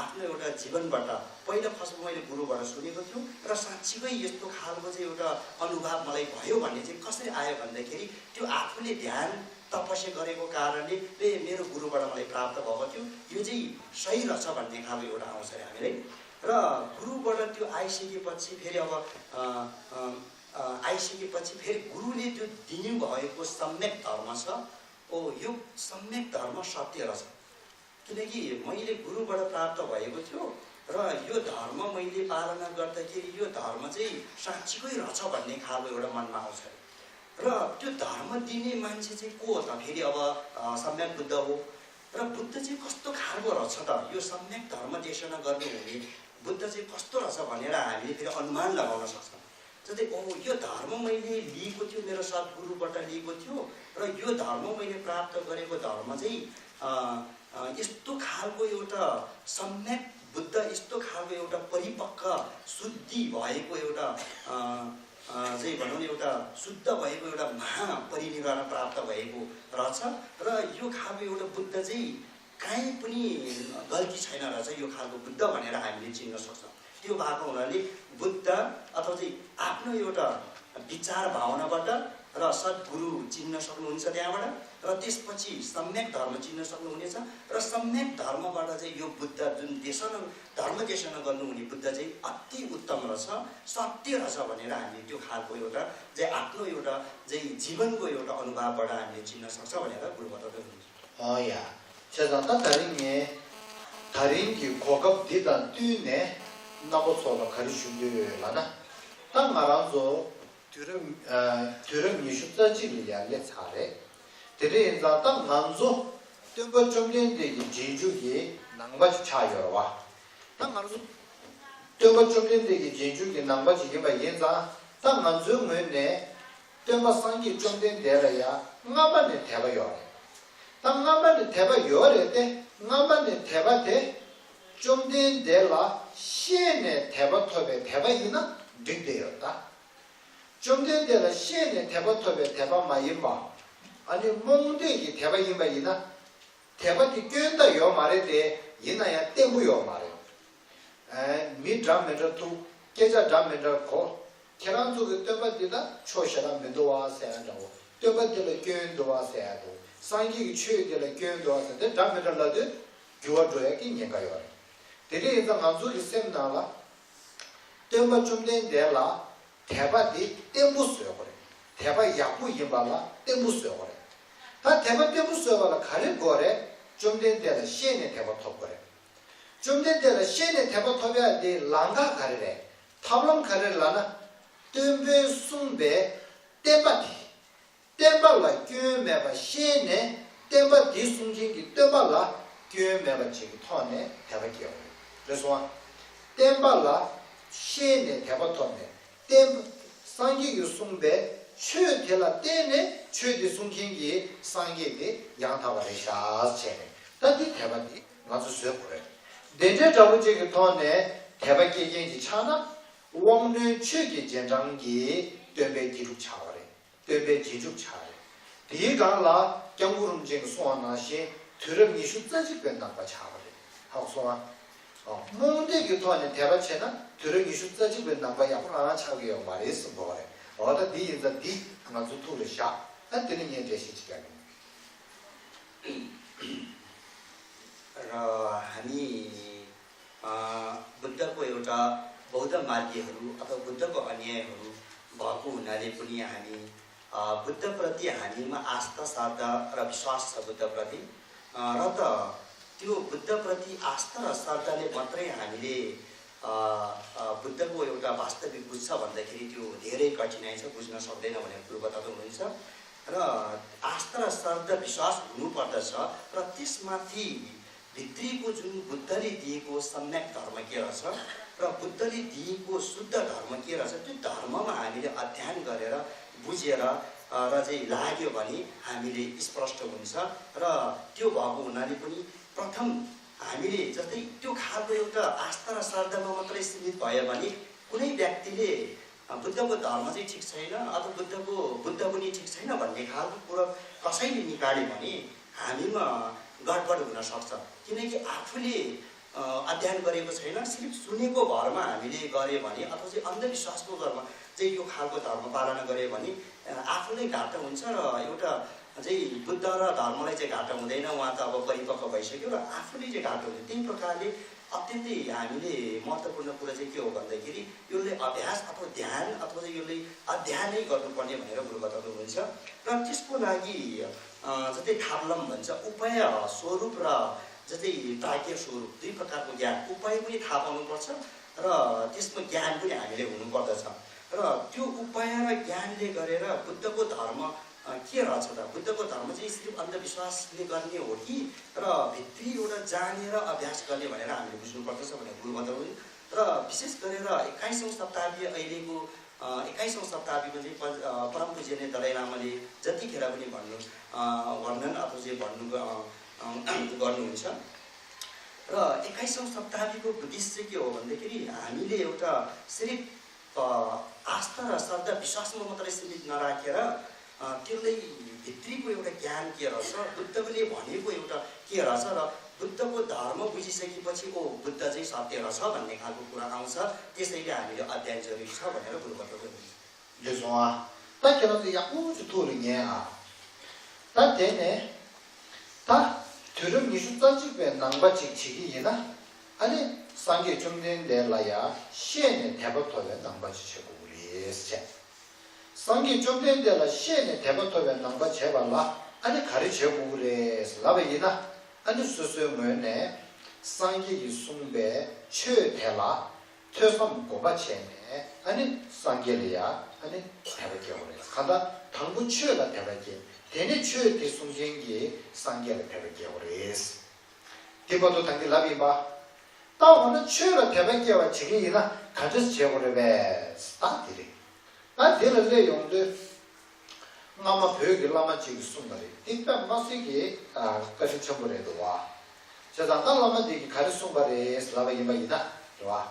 आफ्नो एउटा जीवनबाट पहिला फर्स्ट मैले गुरुबाट सुनेको थियो र साँच्चीकै यस्तो खालको चाहिँ एउटा अनुभव मलाई भयो भन्ने चाहिँ कसरी आयो भन्दाखेरि त्यो आफूले ध्यान तपस्या गरेको कारणले मेरो गुरुबाट मलाई प्राप्त भएको थियो यो चाहिँ सही रहेछ भन्ने खालको एउटा आउँछ अरे हामीलाई र गुरुबाट त्यो आइसकेपछि फेरि अब आइसकेपछि फेरि गुरुले त्यो दिनु भएको सम्यक धर्म छ यो सम्यक धर्म सत्य रहेछ किनकि मैले गुरुबाट प्राप्त भएको थियो र यो धर्म मैले पालना गर्दाखेरि यो धर्म चाहिँ साँच्चीकै रहेछ भन्ने खालको एउटा मनमा आउँछ र त्यो धर्म दिने मान्छे चाहिँ को हो त फेरि अब सम्यक बुद्ध हो र बुद्ध चाहिँ कस्तो खालको रहेछ त यो सम्यक धर्म देशना गर्नुहुने बुद्ध चाहिँ कस्तो रहेछ भनेर हामीले फेरि अनुमान लगाउन सक्छौँ जस्तै यो धर्म मैले लिएको थियो मेरो सद्गुरुबाट लिएको थियो र यो धर्म मैले प्राप्त गरेको धर्म चाहिँ यस्तो खालको एउटा सम्यक बुद्ध यस्तो खालको एउटा परिपक्व शुद्धि भएको एउटा चाहिँ भनौँ न एउटा शुद्ध भएको एउटा महापरिनिर्वाण प्राप्त भएको रहेछ र यो खालको एउटा बुद्ध चाहिँ कहीँ पनि गल्ती छैन रहेछ यो खालको बुद्ध भनेर हामीले चिन्न सक्छौँ त्यो भएको हुनाले बुद्ध अथवा चाहिँ आफ्नो एउटा विचार भावनाबाट र सद्गुरु चिन्न सक्नुहुन्छ त्यहाँबाट र त्यसपछि सम्यक धर्म चिन्न सक्नुहुनेछ र सम्यक धर्मबाट चाहिँ यो बुद्ध जुन धर्म देशना गर्नुहुने बुद्ध चाहिँ अति उत्तम रहेछ सत्य रहेछ भनेर हामीले त्यो खालको एउटा चाहिँ आफ्नो एउटा चाहिँ जीवनको एउटा अनुभवबाट हामीले चिन्न सक्छ भनेर गुरु बताउँदै हुनुहुन्छ 나보소가 가르치려나 딱 말아서 들음 미숙자지리야 예차래 데레자 딱 남조 뜬거 좀 된데 제주기 낭바지 차여와 딱 말아서 뜬거 좀 된데 제주기 낭바지 이마 yenza 딱 남조 뭐네 뜬거 상기 좀 된데라야 나만에 대봐요 딱 나만에 대봐요래 때 나만에 대봐대 좀 된데라 시에네 대바톱에 대바이나 득되었다. 좀 된데라 시에네 대바톱에 대바마이마 아니 몽대기 대바이마이나 대바티 껴다 요 말에대 이나야 떼고요 말에. 미 드라메르투 계자 드라메르코 계란쪽에 대바디다 초샤라 메도와세라고 대바디를 껴도와세야도 상기기 최대를 껴도와세데 드라메르라데 교와도야기 녀가요. 데리에서 만족이 셈나라 때마 좀 된데라 대바디 떼무스요 그래 대바 약부 임발라 떼무스요 그래 다 대바 떼무스요 발라 가를 거래 좀 된데라 시에네 대바 톱 그래 좀 된데라 시에네 대바 톱이야 네 랑가 가르래 탑람 가르라나 뜸베 숨베 떼바디 떼발라 교매바 시에네 떼바디 숨긴기 떼발라 교매바 지기 토네 대바기요 그래서 땜발라 시에네 대바토네 땜 상기유 숨베 최텔라 떼네 최디 숨긴기 상기비 양타바리 샤체네 다디 대바디 맞을 수 없고래 내제 잡을지기 토네 대바기 얘기지 차나 왕년 최기 전장기 되배 기록 차와래. 되배 기록 차와래. 디가라 경구름쟁 소환하시 드럼 이슈 짜지 변나가 차와래. 하고 소환 몽대 교토안에 대바체나 드럼 이슈 짜지 변나가 약을 하나 차고요 말했어 뭐래. 어다 디인자 디 하나 주토를 샤. 안되는 게 되시지가 र हामी बुद्धको एउटा बौद्ध मार्गीहरू अथवा बुद्धको अन्यायहरू भएको हुनाले पनि हामी बुद्धप्रति हामीमा आस्था श्रद्धा र विश्वास छ बुद्धप्रति र त त्यो बुद्धप्रति आस्था र श्रद्धाले मात्रै हामीले बुद्धको एउटा वास्तविक बुझ्छ भन्दाखेरि त्यो धेरै कठिनाइ छ बुझ्न सक्दैन भनेर कुरो बताउँदै हुनुहुन्छ र आस्था र श्रद्धा विश्वास हुनुपर्दछ र त्यसमाथि भित्रीको जुन बुद्धले दिएको सम्यक धर्म के रहेछ र बुद्धले दिएको शुद्ध धर्म के रहेछ त्यो धर्ममा हामीले अध्ययन गरेर बुझेर र चाहिँ लाग्यो भने हामीले स्पष्ट हुन्छ र त्यो भएको हुनाले पनि प्रथम हामीले जस्तै त्यो खालको एउटा आस्था र श्रद्धामा मात्रै सीमित भयो भने कुनै व्यक्तिले बुद्धको धर्म चाहिँ ठिक छैन अथवा बुद्ध पनि ठिक छैन भन्ने खालको कुरा कसैले निकाल्यो भने हामीमा गडबड हुन सक्छ किनकि आफूले अध्ययन गरेको छैन सिर्फ सुनेको भरमा हामीले गर्यो भने अथवा चाहिँ अन्धविश्वासको भरमा चाहिँ यो खालको धर्म पालना गर्यो भने आफूलाई घाटा हुन्छ र एउटा चाहिँ बुद्ध र धर्मलाई चाहिँ घाटा हुँदैन उहाँ त अब परिपक्व भइसक्यो र आफूले चाहिँ घाटा हुन्छ त्यही प्रकारले अत्यन्तै हामीले महत्त्वपूर्ण कुरा चाहिँ के हो भन्दाखेरि यसले अभ्यास अथवा ध्यान अथवा चाहिँ यसले अध्ययनै गर्नुपर्ने भनेर गुरु बताउनु हुन्छ र त्यसको लागि जस्तै थाप्लम भन्छ उपाय स्वरूप र जस्तै तार्किक स्वरूप दुई प्रकारको ज्ञान उपाय पनि थाहा पाउनुपर्छ र त्यसमा ज्ञान पनि हामीले हुनुपर्दछ र त्यो उपाय र ज्ञानले गरेर बुद्धको धर्म के रहेछ त बुद्धको धर्म चाहिँ सिर्फ अन्धविश्वासले गर्ने हो कि र भित्री एउटा जानेर अभ्यास गर्ने भनेर हामीले बुझ्नुपर्दछ भनेर गुरु बताउनु र विशेष गरेर 21औं शताब्दी अहिलेको 21औं शताब्दीको चाहिँ परम पूज्य दलाई लामाले जतिखेर पनि वर्णन अथवा चाहिँ गर्नुहुन्छ र 21औं शताब्दीको बुद्धिस्ट चाहिँ के हो भन्दाखेरि हामीले एउटा सिर्फ आस्था र श्रद्धा विश्वासमा मात्रै सीमित नराखेर त्यसलाई भित्रीको एउटा ज्ञान के रहेछ बुद्धले भनेको एउटा के रहेछ र बुद्धको धर्म बुझिसकेपछि ओ बुद्ध चाहिँ सत्य रहेछ भन्ने खालको कुरा आउँछ त्यसैले हामीले अध्ययन जरुरी छ भनेर गुरु बताउनु हुन्छ यसो ताकेर याकु जुटोले न्या तातेने ता धर्म नि수 짜지게 남바직 지기이나 아니 상계 좀된 데라야 시에네 대법토에 남바지 제고 우리 세 상계 좀된 데라 시에네 대법토에 남바 제발라 아니 가르치고 그래서 라베이나 아니 수수면에 상계기 숭배 최대라 최선 고바체네 아니 상계리야 아니 대백이 오래 가다 당부 최가 대백이 대내 최 대송쟁기 상계를 대백이 오래스 대보도 당기 라비바 따오는 최가 대백이와 지기나 가져서 제고래베 스타들이 나 대를 용도 나마 벽이 라마 지기 숨말이 뒷담 마시기 까지 처벌해도 와 제가 딸라마 되기 가지 숨발에 슬라바 이마이다 좋아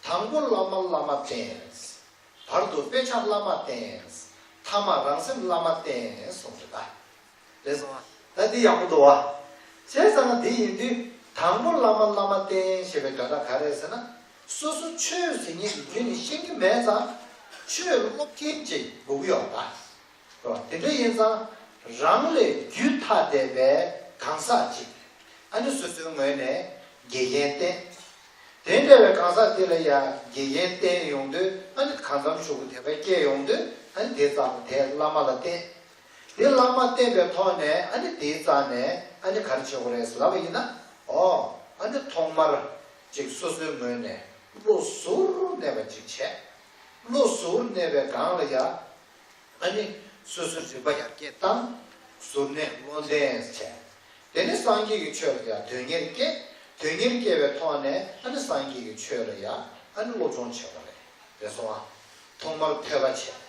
당골 라마 댄스 바로도 빼차 라마 댄스 타마 랑sem 라마 댄스 소리다 그래서 나디 야구도 와 세상은 대인들 당골 라마 댄스에 가다 가래서나 소수 최신이 괜히 신기 매자 최로 높겠지 뭐였다 근데 인자 랑레 규타데베 강사지 아니 소수면에 예예때 된대에 강사들이야 예예때 용도 아니 강담 쇼고 대백게 용도 아니 대자 대라마라때 대라마때 베토네 아니 대자네 아니 가르쳐 그래서 라베이나 아니 통말 즉 소수면에 로소르 내가 지체 로소르 내가 강을야 아니 소소지 바야겠다 소네 몬데스체 되는 상기기 쳐야 되니까 왜 통하네 하는 상기기 쳐야 아니 로존 쳐래 그래서 통말 태바체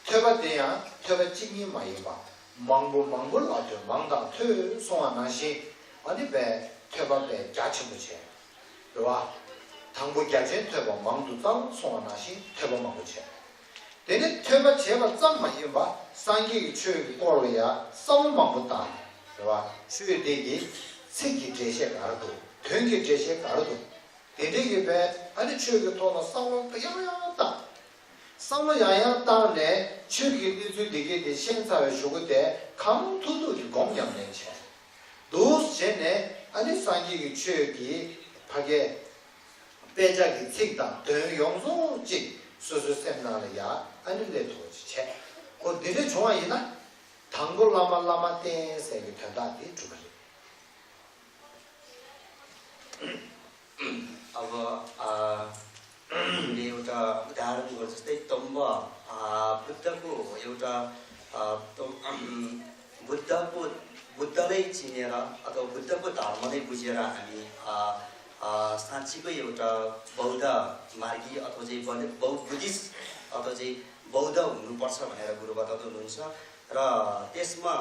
태바대야 태바직이 많이 봐 망불 아주 망다 퇴 송아나시 아니 배 태바배 자치무체 그와 당부 개진 퇴바 망두장 송하나시 퇴바 망부체 되네 퇴바 제바 짬만 이봐 상기의 추억이 꼬르야 썸망부다 그봐 추억이 세기 제시에 가르도 된게 제시에 가르도 되게 배 아니 추억이 도나 썸을 야야다 썸을 야야 다음에 추억이 되게 되 신사의 쇼그때 감투도 공양내체 도스제네 아니 상기의 추억이 파게 배작이 책당 등 용소직 수수 세미나르야 아니래 도지체 그 니네 좋아이나 당골 라마 땡세게 된다디 주가 अब एउटा उदाहरण गर्छ जस्तै तम्ब बुद्धको एउटा बुद्धलाई चिनेर अथवा बुद्धको धर्मलाई बुझेर हामी साँच्चीकै एउटा बौद्ध मार्गी अथवा चाहिँ बुद्धिस्ट अथवा चाहिँ बौद्ध हुनुपर्छ भनेर गुरु बताउँदै हुनुहुन्छ र त्यसमा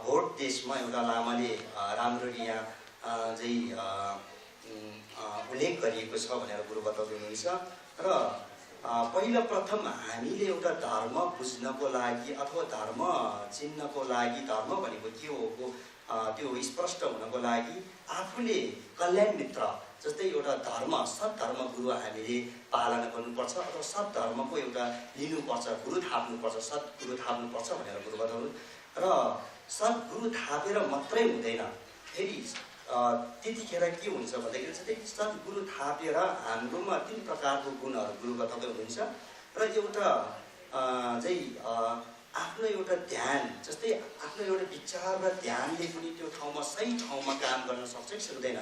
भोट देशमा एउटा लामाले राम्ररी यहाँ चाहिँ उल्लेख गरिएको छ भनेर गुरु बताउँदै हुनुहुन्छ र पहिला प्रथम हामीले एउटा धर्म बुझ्नको लागि अथवा धर्म चिन्नको लागि धर्म भनेको के हो त्यो स्पष्ट हुनको लागि आफूले कल्याण मित्र जस्तै एउटा धर्म सद्धर्म गुरु हामीले पालना गर्नुपर्छ अथवा सद्धर्मको एउटा लिनुपर्छ गुरु थाप्नुपर्छ सद्गुरु थाप्नुपर्छ भनेर गुरु बताउनु र सद्गुरु थापेर मात्रै हुँदैन फेरि त्यतिखेर के हुन्छ भन्दाखेरि चाहिँ सद्गुरु थापेर हाम्रोमा 3 प्रकारको गुणहरू गुरु बताउँदै हुनुहुन्छ र एउटा चाहिँ आफ्नो एउटा ध्यान जस्तै आफ्नो एउटा विचार र ध्यानले पनि त्यो ठाउँमा सही ठाउँमा काम गर्न सक्छ कि सक्दैन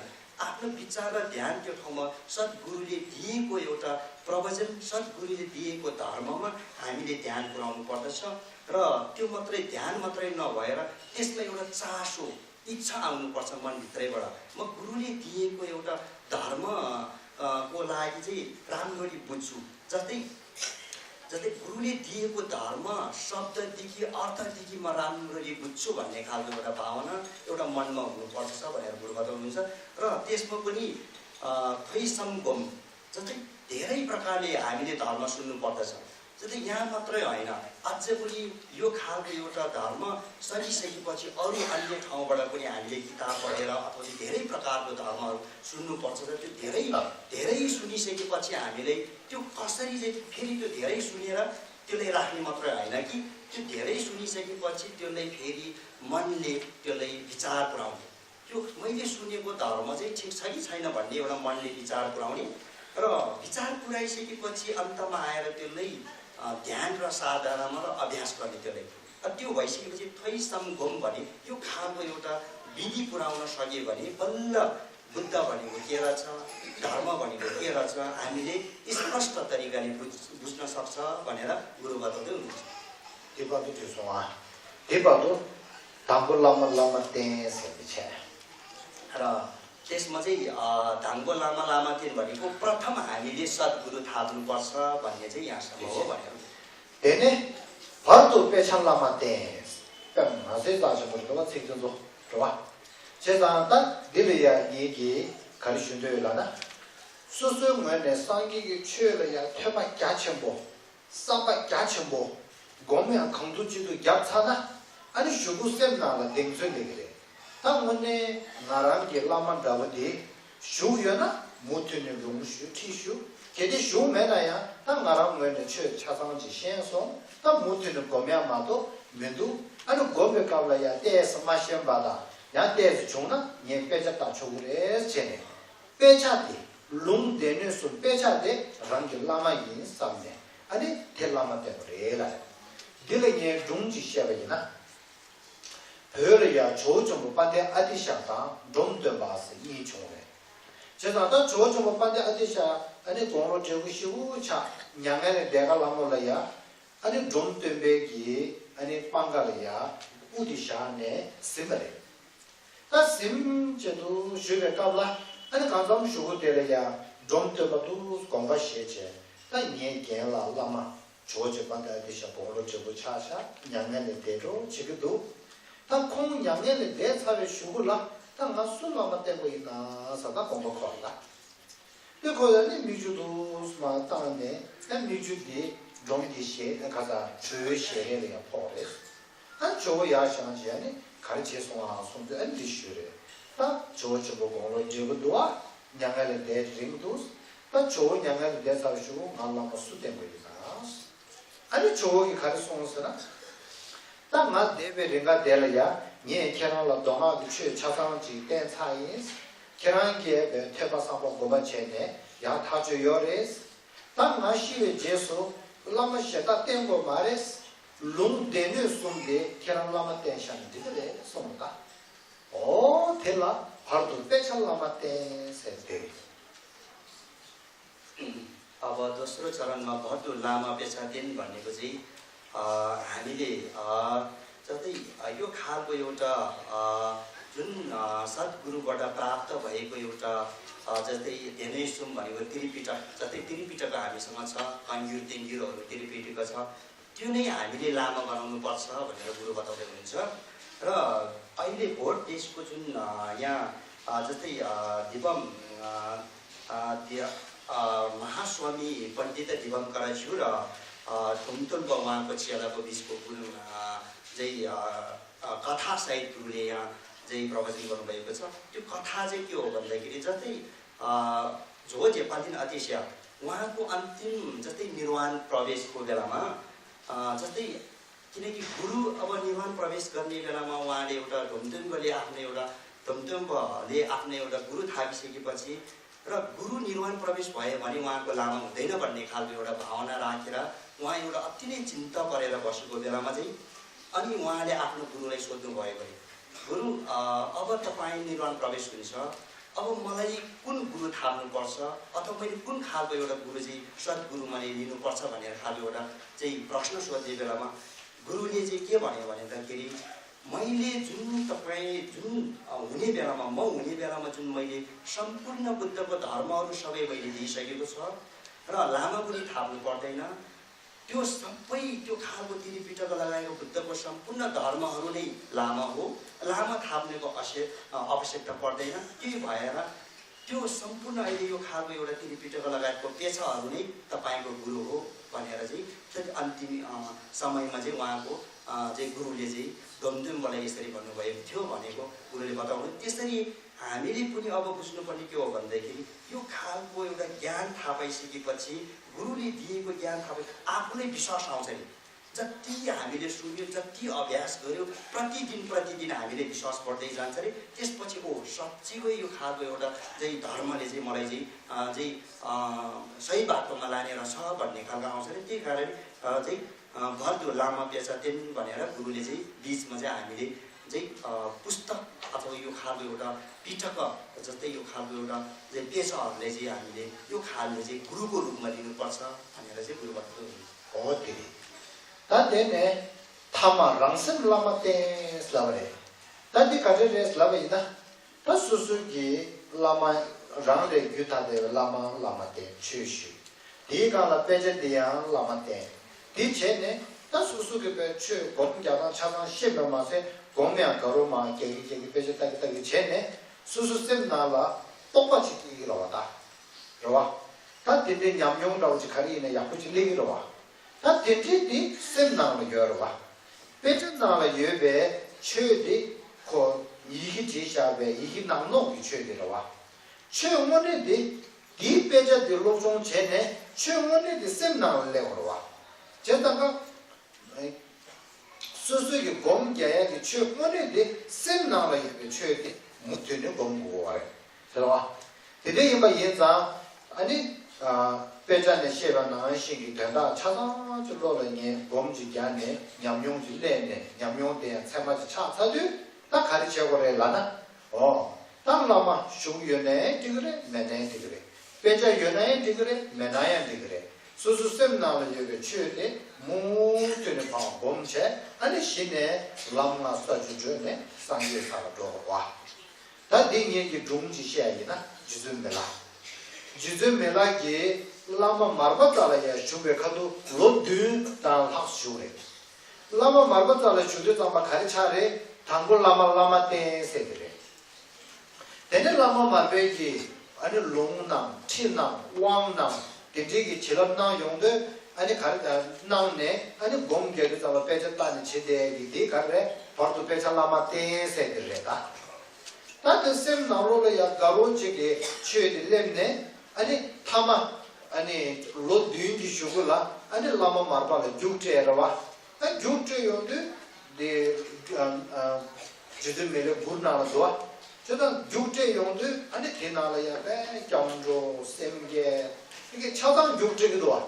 आफ्नो विचार र ध्यान त्यो ठाउँमा सद्गुरुले दिएको एउटा प्रवचन सद्गुरुले दिएको धर्ममा हामीले ध्यान पुर्याउनु पर्दछ र त्यो मात्रै ध्यान मात्रै नभएर त्यसमा एउटा चासो इच्छा आउनुपर्छ मनभित्रैबाट म गुरुले दिएको एउटा धर्म को लागि चाहिँ राम्ररी बुझ्छु जस्तै गुरुले दिएको धर्म शब्ददेखि अर्थदेखि म राम्ररी बुझ्छु भन्ने खालको एउटा भावना एउटा मनमा हुनुपर्छ भनेर गुरु बताउनुहुन्छ र त्यसमा पनि थैसम्गम जस्तै धेरै प्रकारले हामीले धर्म सुन्नु पर्दछ जस्तै यहाँ मात्रै होइन अझै पनि यो खालको एउटा धर्म सकिसकेपछि अरू अन्य ठाउँबाट पनि हामीले किताब पढेर अथवा धेरै प्रकारको धर्महरू सुन्नुपर्छ र त्यो धेरै सुनिसकेपछि हामीले त्यो कसरी चाहिँ फेरि त्यो धेरै सुनेर त्यसलाई राख्ने मात्रै होइन कि त्यो धेरै सुनिसकेपछि त्यसलाई फेरि मनले त्यसलाई विचार पुर्याउने त्यो मैले सुनेको धर्म चाहिँ ठिक छ कि छैन भन्ने एउटा मनले विचार पुर्याउने र विचार पुर्याइसकेपछि अन्तमा आएर त्यसलाई ध्यान र साधनामा र अभ्यास गर्ने त्यसलाई त्यो भइसकेपछि थैसम्गम भने यो खालको एउटा विधि पुर्याउन सक्यो भने बल्ल बुद्ध भनेको के रहेछ धर्म भनेको के रहेछ हामीले स्पष्ट तरिकाले बुझ्न सक्छ भनेर गुरु बताउँदै हुनुहुन्छ र त्यसमा चाहिँ धाङ्गो लामा थिएन भनेको प्रथम हामीले सद्गुरु थाप्नुपर्छ भन्ने चाहिँ यहाँसम्म हो भनेर 되네 바로 빼찬라마 때 뺨나세 자셔버리고 책정도 좋아 제가다 들려야 얘기 가르친대요라나 수수문에 상기기 취해야 퇴바 가천보 싸바 가천보 고면 강도지도 약차나 아니 슈구셈나라 땡선데 그래 당문에 나랑 길라만 다버디 슈여나 못되는 용슈 티슈 걔네 쇼매나야 딱 나랑 뭐는 차상지 신소 딱 못되는 거면마도 면도 아니 거백가블야 때에서 마시면 받아 야 때에서 종나 예 빼졌다 초그래 쟤네 빼자디 롱되는 수 빼자데 랑게 라마인 삼네 아니 텔라마 때문에라 딜레게 종지 시작이나 별이야 조좀 반대 아디샤다 좀더 봐서 이 종에 제가 조좀 반대 아디샤 아니 돈으로 재고 쉬고 차 양안에 내가 라몰라야 아니 좀 때문에 아니 빵가리야 우디샤네 심레 다 심제도 쉬게 까불라 아니 감정 쉬고 되려야 좀 때도 공부 시제 다 얘기해라 라마 조제 반대 아디샤 돈으로 재고 차샤 양안에 대로 지금도 다 콩 양안에 내 차를 쉬고라 다 술만 때고 있나 사다 공부 걸라 그거는 미주도 막 땅에 미주디 종디시 가서 주시에야 포레 한 조야 상지에 가르치송아 손도 엔디슈레 다 조조보고 저거도와 냥을 대링도 다 조냥을 대사주고 말라고 수대모이다 아니 조기 가르송스나 딱마 대베링가 될야 니 캐나라 동아 그 차상지 때 차이 캐나게 태바사고 고바체네 야 타주 요레스 딱마 시에 제소 라마시다 땡고 마레스 롱데네 손데 캐나라마 텐션데 그래 손가 오 텔라 바로 빼찰라마 텐세데 अब दोस्रो चरणमा भर्दु लामा पेछादिन भनेको चाहिँ हामीले जस्तै यो खालको एउटा जुन सद्गुरुबाट प्राप्त भएको एउटा जस्तै धेरै सुम भनेको त्रिपिटक जस्तै त्रिपिटक हामीसँग छ कङ्ग्युर तेङ्ग्युरहरू त्रिपिटक छ त्यो नै हामीले लामा बनाउनु पर्छ भनेर गुरु बताउँदै हुनुहुन्छ र अहिले भोट देशको जुन यहाँ जस्तै दिवम महास्वामी पण्डित दिवङ्करज्यू र धुमतुल्प उहाँको चेलाको बिचको गुरु चाहिँ कथासहित गुरुले यहाँ चाहिँ प्रवचन गर्नुभएको छ त्यो कथा चाहिँ के हो भन्दाखेरि जस्तै जो जेपालिन अतिशय उहाँको अन्तिम जस्तै निर्वाण प्रवेशको बेलामा जस्तै किनकि गुरु अब निर्वाण प्रवेश गर्ने बेलामा उहाँले एउटा धुमतुल्पले आफ्नो एउटा गुरु थापिसकेपछि र गुरु निर्वाण प्रवेश भयो भने उहाँको लामा हुँदैन भन्ने खालको एउटा भावना राखेर उहाँ एउटा अति नै चिन्ता परेर बसेको बेलामा चाहिँ अनि उहाँले आफ्नो गुरुलाई सोध्नु भयो भने गुरु अब तपाईँ निर्वाण प्रवेश हुन्छ अब मलाई कुन गुरु थाप्नुपर्छ अथवा मैले कुन खालको एउटा गुरु चाहिँ सद्गुरु मैले लिनुपर्छ भनेर खालको एउटा चाहिँ प्रश्न सोध्ने बेलामा गुरुले चाहिँ के भन्यो भनेदाखेरि मैले जुन तपाईँ जुन हुने बेलामा म हुने बेलामा जुन मैले सम्पूर्ण बुद्धको धर्महरू सबै मैले दिइसकेको छ र लामा पनि थाप्नु पर्दैन त्यो सबै त्यो खालको त्रिपिटक लगाएको बुद्धको सम्पूर्ण धर्महरू नै लामा हो लामा थाप्नेको आवश्यकता पर्दैन त्यही भएर त्यो सम्पूर्ण अहिले यो खालको एउटा त्रिपिटक लगाएको पेछाहरू नै तपाईँको गुरु हो भनेर चाहिँ अन्तिम समयमा चाहिँ उहाँको चाहिँ गुरुले चाहिँ धुमधुमलाई यसरी भन्नुभएको थियो भनेको गुरुले बताउनु त्यसरी हामीले पनि अब बुझ्नुपर्ने के हो भन्दाखेरि यो खालको एउटा ज्ञान थाहा पाइसकेपछि गुरुले दिएको ज्ञान थाहा आफूलाई विश्वास आउँछ नि जति हामीले सुन्यो जति अभ्यास गर्यो प्रतिदिन हामीले विश्वास बढ्दै जान्छ अरे त्यसपछि साँच्चीकै यो खालको एउटा चाहिँ धर्मले चाहिँ मलाई चाहिँ सही बाटोमा लाने रहेछ भन्ने खालको आउँछ अरे त्यही कारण चाहिँ भर्दु लामा पेछादेन भनेर गुरुले चाहिँ बिचमा चाहिँ हामीले चाहिँ पुस्तक अथवा यो खालको एउटा पिटक जस्तै यो खालको एउटा चाहिँ पेछाहरूलाई चाहिँ हामीले यो खालले चाहिँ गुरुको रूपमा लिनुपर्छ भनेर चाहिँ गुरु बताउँदै हुनुहुन्छ तादेने थामा रंसन लामाते स्लावरे तादि काजरे स्लावेदा तसुसुगी लामा रंगरे गुतादे लामाते छुशु दिगाला पेजेदिया लामाते दिचेने तसुसुगी पे छु गोमजाना 차가 시험마세 गोम्या गरोमा के기 पेजेता기 छेने 수수쌤 나라 똑같이 이러다 그러와 तादि데 냠용라우지 가리네 야쿠지 리기로와 다 된지디 셈나는 여러와 배전나라 예배 최디 고 이기 제샤베 이기 남노 최디로와 최원에디 디 배자디 로종 전에 최원에디 셈나는 레고로와 제다가 수수기 공개야기 최원에디 셈나는 예배 최디 못되는 공부와 그러와 되게 이마 예자 아니 배전의 시간은 신기 된다 차상줄로는 범지견에 냠용지 내내 냠용대 참마지 차사도 다 가르쳐고래라나 당라마 슈연에 되그래 매네 되그래 배자 연에 되그래 매나야 되그래 수수쌤 나오는 여기 취에 모든 방 범체 아니 신에 람나 써주주네 상계사로 와 다딩이 종지시야이나 주즘멜라기 라마 마르바탈라야 슈베카도 로드 단학슈레 라마 마르바탈라 슈드 담바 가르차레 당골 라마테 세드레 데네 라마 마베기 아니 롱낭, 티낭, 왕낭, 대지기 지럽낭 용도 아니 가르다 나오네 아니 공개를 잡아 빼졌다는 지대기 가르래 바로 빼살라마테 세들래다 나도 셈 나로야 가론지게 취에들 렘네 아니 타마 아니 로드윈지 슈글라 아니 라마 마르바레 죽제라와 아 죽제 용도 데 지들메레 부르나도와 저는 죽제 용도 아니 대나라야 배 경로 셈게 이게 차단 죽제기도 와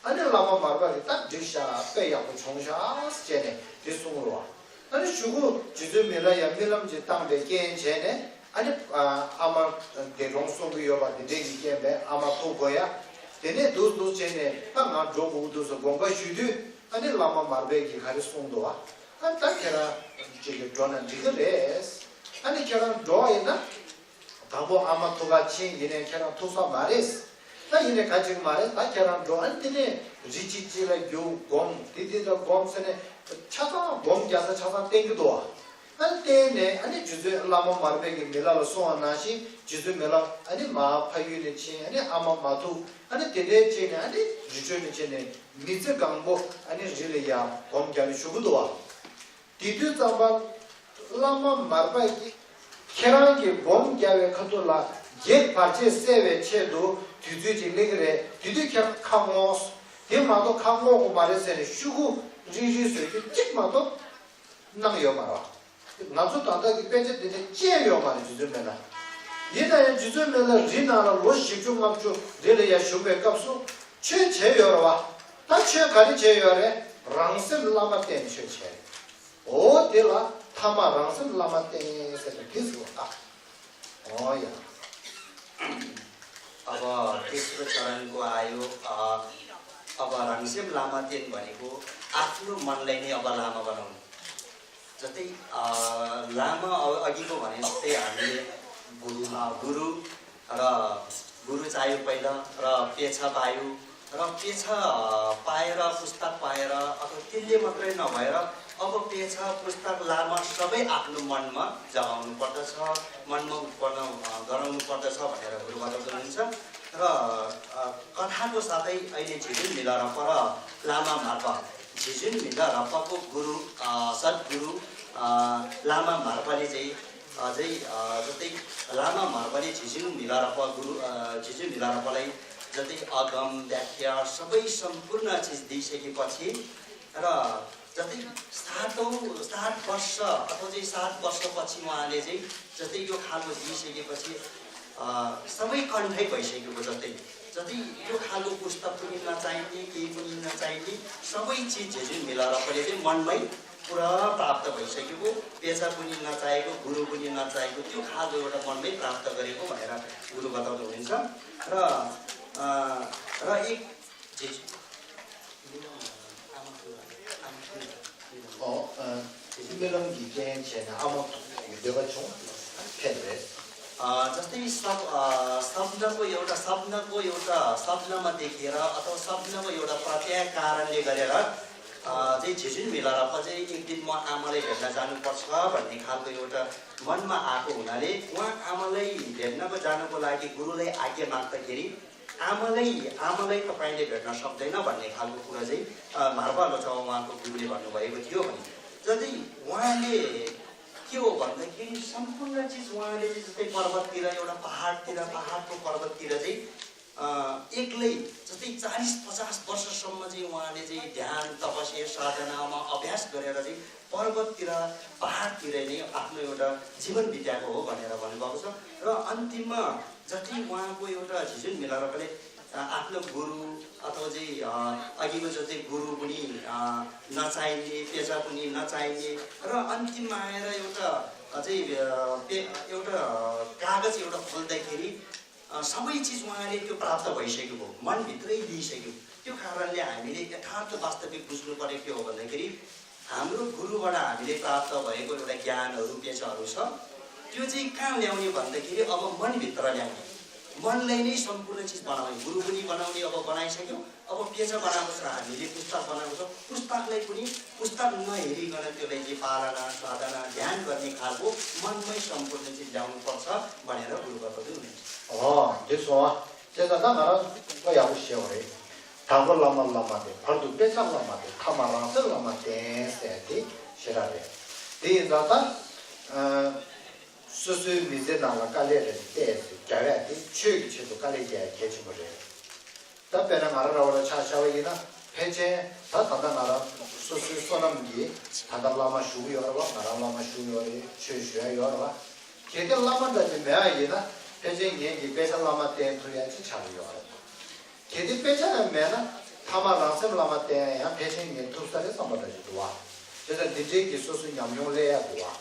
아니 라마 마르바레 딱 지샤 빼야고 총샤 스제네 대송으로 와 아니 주고 지들메라야 밀람지 땅에 괜찮네 아니 아마 대롱송이 요바데 되기게 아마 또 거야 되네 도도 전에 방아 조고도서 뭔가 슈드 아니 라마 마르베기 가리 송도와 한 딱해라 이제 저는 이거레스 아니 저랑 좋아했나 바보 아마 똑같이 이네 저랑 토사 말했어 나 이네 같이 말했어 나 저랑 좋아한테네 지지지라 요공 디디도 공선에 차가 공자서 차가 땡기도 와 한때네 아니 주제 라마 마르베기 밀라로 소나시 주제 밀라 아니 마 파유네 치 아니 아마 마도 아니 데데체네 아니 주제네 체네 미제 강보 아니 질이야 공자리 주고도 와 디디 잡아 라마 마르베기 케랑기 공자에 카돌라 제 파체 세베 체도 뒤뒤지 레그레 뒤뒤 카모스 대마도 카모고 말했으니 슈고 지지스에 찍마도 나요 말아 나도 단다기 빼제데 제요 말이 주면은 얘는 주면은 리나라 로시 좀 맞죠 레레야 쇼베 값수 최제요와 다체 가리 제요래 랑스 라마 때 최제 오 데라 타마 랑스 라마 때에서 계속다 오야 अब तेस्रो चरणको आयो अब रङसेम लामा तेन भनेको आफ्नो मनलाई नै अब लामा बनाउनु जस्तै लामा अघिको भने जस्तै हामीले गुरु चाहियो पहिला र पेछा पायो र पेछा पाएर पुस्तक पाएर अब त्यसले मात्रै नभएर अब पेछा पुस्तक लामा सबै आफ्नो मनमा जगाउनु पर्दछ मनमा उत्पन्न गराउनु पर्दछ भनेर गुरु बताउनुहुन्छ र कथाको साथै अहिले झिजुन मिला रप्प र लामा मार्पा झिजुन मिला रप्पाको गुरु सद्गुरु लामा मार्पाले चाहिँ अझै जस्तै लामा मार्पाले झिजुन मिला रप्पा गुरु झिजुन मिला रप्पालाई जस्तै अगम व्याख्या सबै सम्पूर्ण चिज दिइसकेपछि र जस्तै 7 वर्ष अथवा चाहिँ 7 वर्षपछि उहाँले चाहिँ जस्तै यो खालको दिइसकेपछि सबै कन्ठै भइसकेको जस्तै यो खालको पुस्तक पनि नचाहिने केही पनि नचाहिने सबै चिज झिजुन मिलाएर पनि चाहिँ मनमै पुरा प्राप्त भइसकेको पेसा पनि नचाहेको गुरु पनि नचाहेको त्यो खालको एउटा मनमै प्राप्त गरेको भनेर गुरु बताउनु हुन्छ र एक जस्तै शब्दको एउटा शब्दमा देखेर अथवा शब्दको एउटा प्रत्यय कारणले गरेर चाहिँ झिजुन मिलाएर चाहिँ एक दिन म आमालाई भेट्न जानुपर्छ भन्ने खालको एउटा मनमा आएको हुनाले उहाँ आमालाई भेट्नको जानको लागि गुरुलाई आज्ञा माग्दाखेरि आमालाई तपाईँले भेट्न सक्दैन भन्ने खालको कुरा चाहिँ मार्पालो छ उहाँको गुरुले भन्नुभएको थियो भने जस्तै उहाँले के हो भन्दाखेरि सम्पूर्ण चिज उहाँले जस्तै पर्वततिर एउटा पहाडको पर्वततिर चाहिँ एक्लै जस्तै 40-50 वर्षसम्म चाहिँ उहाँले चाहिँ ध्यान तपस्या साधनामा अभ्यास गरेर चाहिँ पर्वततिर पहाडतिर नै आफ्नो एउटा जीवन बिताएको हो भनेर भन्नुभएको छ र अन्तिममा जति उहाँको एउटा झिजुन मिलारले आफ्नो गुरु अथवा चाहिँ अघिको जस्तै गुरु पनि नचाहिने पेसा पनि नचाहिने र अन्तिममा आएर एउटा चाहिँ एउटा कागज एउटा खोल्दाखेरि सबै चिज उहाँले त्यो प्राप्त भइसकेको मनभित्रै लिइसक्यो त्यो कारणले हामीले यथार्थ वास्तविक बुझ्नु पर्ने के हो भन्दाखेरि हाम्रो गुरुबाट हामीले प्राप्त भएको एउटा ज्ञानहरू पेसाहरू छ त्यो चाहिँ कहाँ ल्याउने भन्दाखेरि अब मनभित्र ल्याउने मनलाई नै सम्पूर्ण चिज बनाउने गुरु पनि बनाउने अब बनाइसक्यो अब पेसा बनाएको छ हामीले पुस्तक बनाएको छ पुस्तकलाई पनि पुस्तक नहेरिकन त्यसलाई चाहिँ पालना साधना ध्यान गर्ने खालको मनमै सम्पूर्ण चिज ल्याउनु पर्छ भनेर गुरु बताउँदै हुनुहुन्छ 됐어. 제가 나가라 뭐야고 시오래. 당고 라마데 바로 배상 라마데 타마랑 설 라마데 세디 시라래. 디자다 수수 미제 나가 깔레데 데스 자레디 추기치도 깔레게 개치버려. 답변을 말하라고 차샤위나 배제 다 단단하라 수수 소남기 단단라마 슈기여와 나라라마 슈기여리 추슈여와 개들 라마데 메아이나 배제 얘기 배상라마 때 돌려야지 잘해요. 개들 배제는 메나 타마랑서 라마 때야 배제 얘기 투사를 삼아가지고 와. 그래서 디제기 수수 양용래야 와.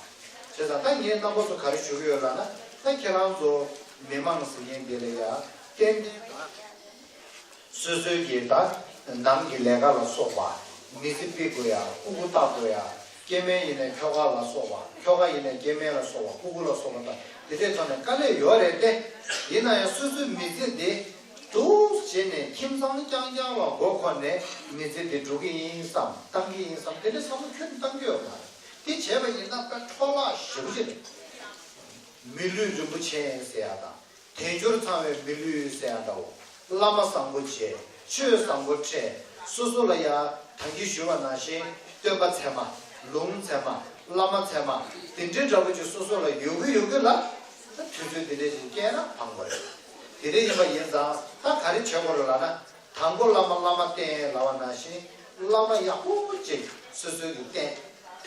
그래서 당연히 남보서 가르치고요라나 당연히도 매망스 얘기래야 땡 수수기다 남기 내가라 소바 미스피고야 우구다고야 게메인의 표가라 소바 표가인의 게메라 소바 우구라 소바다 이제 저는 깔래 요래때 이나야 수수 미스데 또 전에 김성 장장과 고관에 미스데 두기 인상 당기 인상 되는 사람 큰 당겨요. 이 제발 이나까 초라 쉬우지 밀류 좀 붙여야다 대조를 타면 밀류 세야다고 라마 상고체, 추 상고체, 수술이야 단기 쉬워 나시, 뼈가 채마, 롱 채마, 라마 채마, 진짜 저거 수술을 요거라, 주주들이 깨나 방거래. 이래서 인자 다 가르쳐보려 하나, 단골 라마 때 나와 나시, 라마야 호지 수술이 때,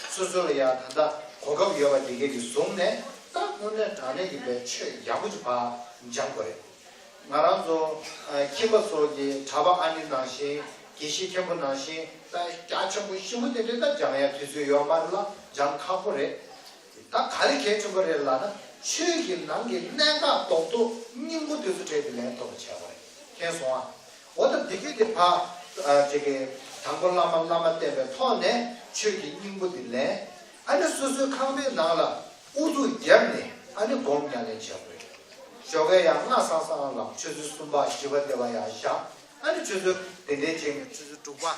수술이야 단다 고급 요가 되게 송네, 딱 오늘 안에 입에 최 야구지 봐 장거래. 나랑도 키버소기 자바 아닌 나시 기시 캠프 나시 자천부 심은 데다 장야 뒤수요 말라 장카포레 딱 가르쳐 준 거래라나 최긴 난게 내가 또도 님부 되서 되네 또 채워래 계속아 어떤 되게 봐 저게 당골라마 때문에 토네 최긴 님부들래 아니 수수 강배 나라 우주 jär네 아니 공양에 채워 저거야 나사사라 주주 숨바 집어대봐야 샤 아니 주주 대대쟁 주주 두바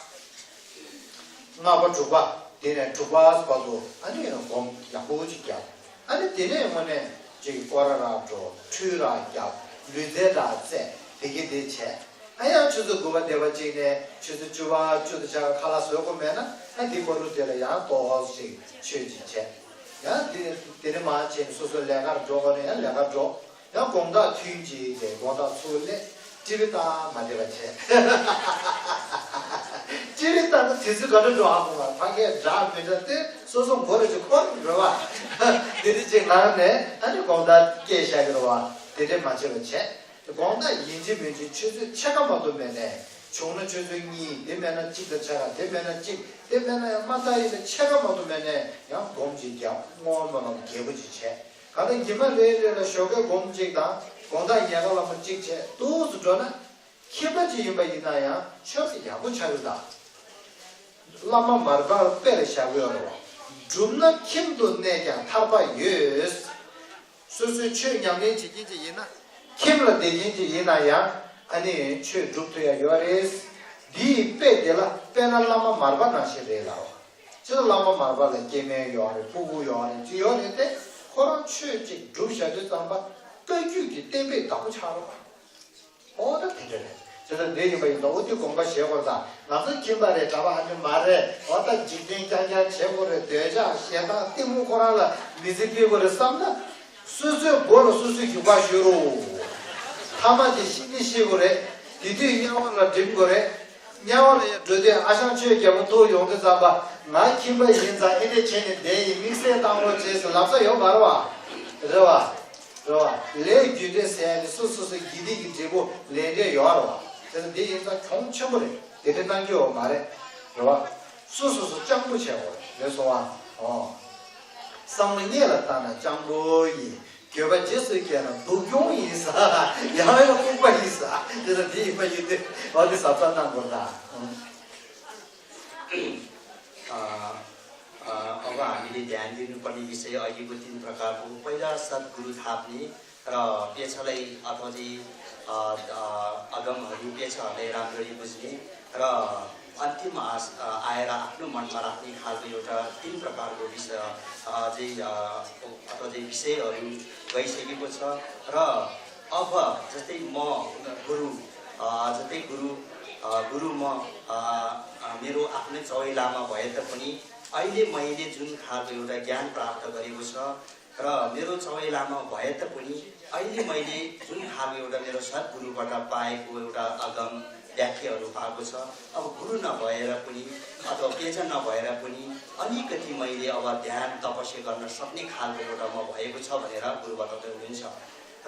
나바 두바 대내 두바 봐도 아니 공 야보지야 아니 대내 뭐네 저기 꼬라라죠 추라야 르데라제 되게 대체 아야 주주 고바 대바지네 주주 주바 주주 자 칼라서 보면은 아니 거로 되려야 또시 최지체 야 대내 마치 소설 내가 저거네 내가 저 야 공다 튀지 돼 공다 수래 집에다 만들었지 집에다는 뒤즈가를 좋아하고 방에 자 되는데 소송 버려져 건 그러와 되지 나네 아니 공다 깨셔로 와 되게 맞지렇지 공다 인지 민지 취지 체가 받으면에 종의 주중이 되면은 지도차가 되면은 되면은 마다이의 체가 받으면에 야 공지야 뭐뭐 개부지체 가는 기만 레레라 쇼가 공직다 공다 이야가라면 직체 또 주잖아 키바지 임바이나야 쇼이 야고 차르다 라마 마르바 페르샤고요 좀나 kim도 내가 타바 예스 수수 최냥의 지기지 이나 kim라 대진지 이나야 아니 최 죽도야 요레스 디 페데라 페날라마 마르바 나시레라 저 라마 마르바를 게메 요레 부부 요레 지요레데 그런 취지 주셔도 담바 끄주기 때문에 다 차로 어디 되래 저는 내일에 어디 공부 시작하다 나도 김발에 잡아 하는 말에 어떤 직장자가 제보를 되자 시다 때문에 거라라 미지기를 삼다 수수 뭐로 수수 기과시로 타마지 신기시고래 디디 야원을 든 거래 냐원에 저대 아상치에 경우 또 용서 잡아 나 김발 인자 이제 전에 내 믹스에 담으로 제서 납사요 말와 그러와 레 규제세 수수수 기디기 제고 레레 요하와 그래서 내 인자 총처벌에 대대단교 말에 그러와 수수수 짱부 채워 그래서 와 상문이라 따나 짱부이 교바 제스께는 도경이 있어 야외가 공부가 있어 그래서 네 이제 어디 sabsanan 거다 अब हामीले ध्यान दिनुपर्ने विषय अहिलेको 3 प्रकारको पहिला सद्गुरु थाप्ने र पेछालाई अथवा चाहिँ अगमहरू पेछाहरूलाई राम्ररी बुझ्ने र अन्तिम आएर आफ्नो मनमा राख्ने खालको एउटा 3 प्रकारको विषय चाहिँ अथवा चाहिँ विषयहरू गइसकेको छ र अब जस्तै म गुरु जस्तै गुरु म मेरो आफ्नै चौै लामा भए तापनि अहिले मैले जुन खालको एउटा ज्ञान प्राप्त गरेको छ र मेरो चौै लामा भए तापनि अहिले मैले जुन खालको एउटा मेरो सद्गुरुबाट पाएको एउटा अगम व्याख्याहरू पाएको छ अब गुरु नभएर पनि अथवा पेजा नभएर पनि अलिकति मैले अब ध्यान तपस्या गर्न सक्ने खालको एउटा म भएको छ भनेर गुरु बताउँदै हुनुहुन्छ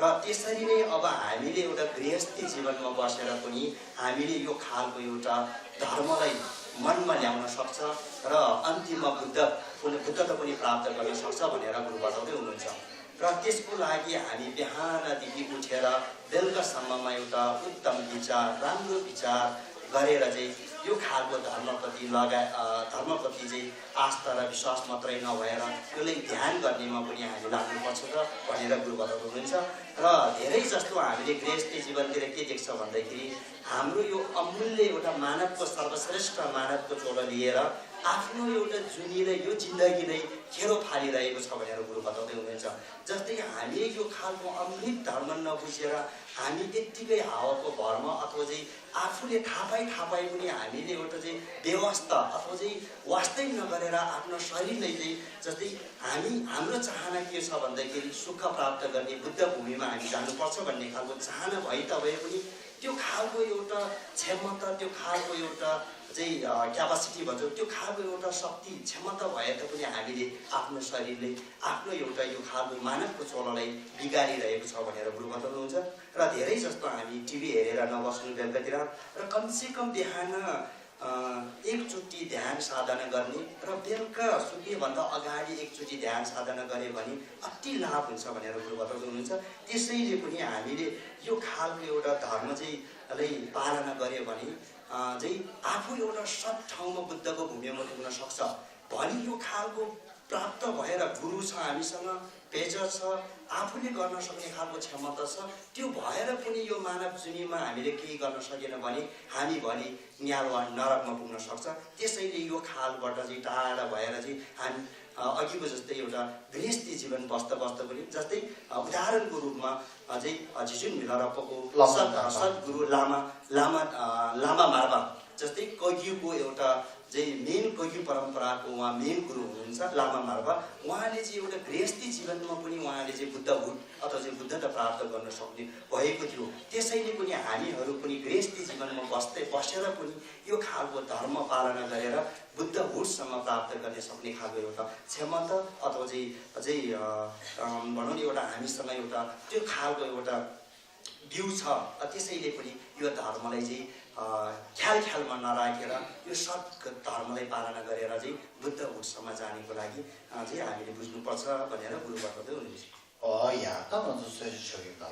र त्यसरी नै अब हामीले एउटा गृहस्थी जीवनमा बसेर पनि हामीले यो खालको एउटा धर्मलाई मनमा ल्याउन सक्छ र अन्तिममा बुद्धता पनि प्राप्त गर्न सक्छ भनेर गुरु बताउँदै हुनुहुन्छ र त्यसको लागि हामी बिहानदेखि उठेर बेलुकासम्ममा एउटा उत्तम विचार राम्रो विचार गरेर चाहिँ यो खालको धर्मप्रति चाहिँ आस्था र विश्वास मात्रै नभएर त्यसलाई ध्यान गर्नेमा पनि हामी लाग्नुपर्छ र भनेर गुरु बताउनु हुनुहुन्छ र धेरै जस्तो हामीले गृहस्थी जीवनतिर के देख्छ भन्दाखेरि हाम्रो यो अमूल्य एउटा मानवको सर्वश्रेष्ठ मानवको चोलो लिएर आफ्नो एउटा जुनीलाई यो जिन्दगीलाई खेरो फालिरहेको छ भनेर गुरु बताउँदै हुनुहुन्छ जस्तै हामीले यो खालको अमृत धर्म नबुझेर हामी त्यत्तिकै हावाको भरमा अथवा चाहिँ आफूले थाहा पाए पनि हामीले एउटा चाहिँ व्यवस्था अथवा चाहिँ वास्तै नगरेर आफ्नो शरीरलाई चाहिँ जस्तै हाम्रो चाहना के छ भन्दाखेरि सुख प्राप्त गर्ने बुद्ध भूमिमा हामी जानुपर्छ भन्ने खालको चाहना भए पनि त्यो खालको एउटा क्षमता त्यो खालको एउटा चाहिँ क्यापासिटी भन्छ त्यो खालको एउटा शक्ति क्षमता भए तापनि हामीले आफ्नो शरीरले आफ्नो एउटा यो खालको मानवको चोलोलाई बिगारिरहेको छ भनेर गुरु बताउनुहुन्छ र धेरै जस्तो हामी टिभी हेरेर नबस्नु बेलुकातिर र कमसेकम बिहान एकचोटि ध्यान साधना गर्ने र बेलुका सुत्नेभन्दा अगाडि एकचोटि ध्यान साधना गरे भने अति लाभ हुन्छ भनेर गुरु बताउँदै हुनुहुन्छ त्यसैले पनि हामीले यो खालको एउटा धर्म चाहिँ पालना गऱ्यो भने चाहिँ आफू एउटा सत् ठाउँमा बुद्धको भूमिमा पुग्न सक्छ भनि यो खालको प्राप्त भएर गुरु छ हामीसँग पेजर छ आफूले गर्न सक्ने खालको क्षमता छ त्यो भएर पनि यो मानव जुनीमा हामीले केही गर्न सकेन भने हामी भनि न्यालवा नरकमा पुग्न सक्छ त्यसैले यो खालबाट चाहिँ टाढा भएर चाहिँ हामी अघिको जस्तै एउटा गृहस्थी जीवन बस्दा पनि जस्तै उदाहरणको रूपमा चाहिँ झिजुन मिलरप्पको सद्गुरु लामा मार्बा जस्तै कग्युको एउटा चाहिँ मेन कग्यु परम्पराको उहाँ मेन गुरु हुनुहुन्छ लामा मार्बा उहाँले चाहिँ एउटा गृहस्थी जीवनमा पनि उहाँले चाहिँ बुद्धहुड अथवा चाहिँ बुद्धता प्राप्त गर्न सक्ने भएको थियो त्यसैले पनि हामीहरू पनि गृहस्थी जीवनमा बसेर पनि यो खालको धर्म पालना गरेर बुद्धहुडसम्म प्राप्त गर्न सक्ने खालको एउटा क्षमता अथवा चाहिँ भनौँ न एउटा हामीसँग एउटा त्यो खालको एउटा बिउ छ त्यसैले पनि यो धर्मलाई चाहिँ ख्यालमा नराखेर यो सत् धर्मलाई पालना गरेर चाहिँ बुद्धहुडसम्म जानेको लागि चाहिँ हामीले बुझ्नुपर्छ भनेर गुरु बताउँदै हुनुहुन्छ। 呀，当然是说的，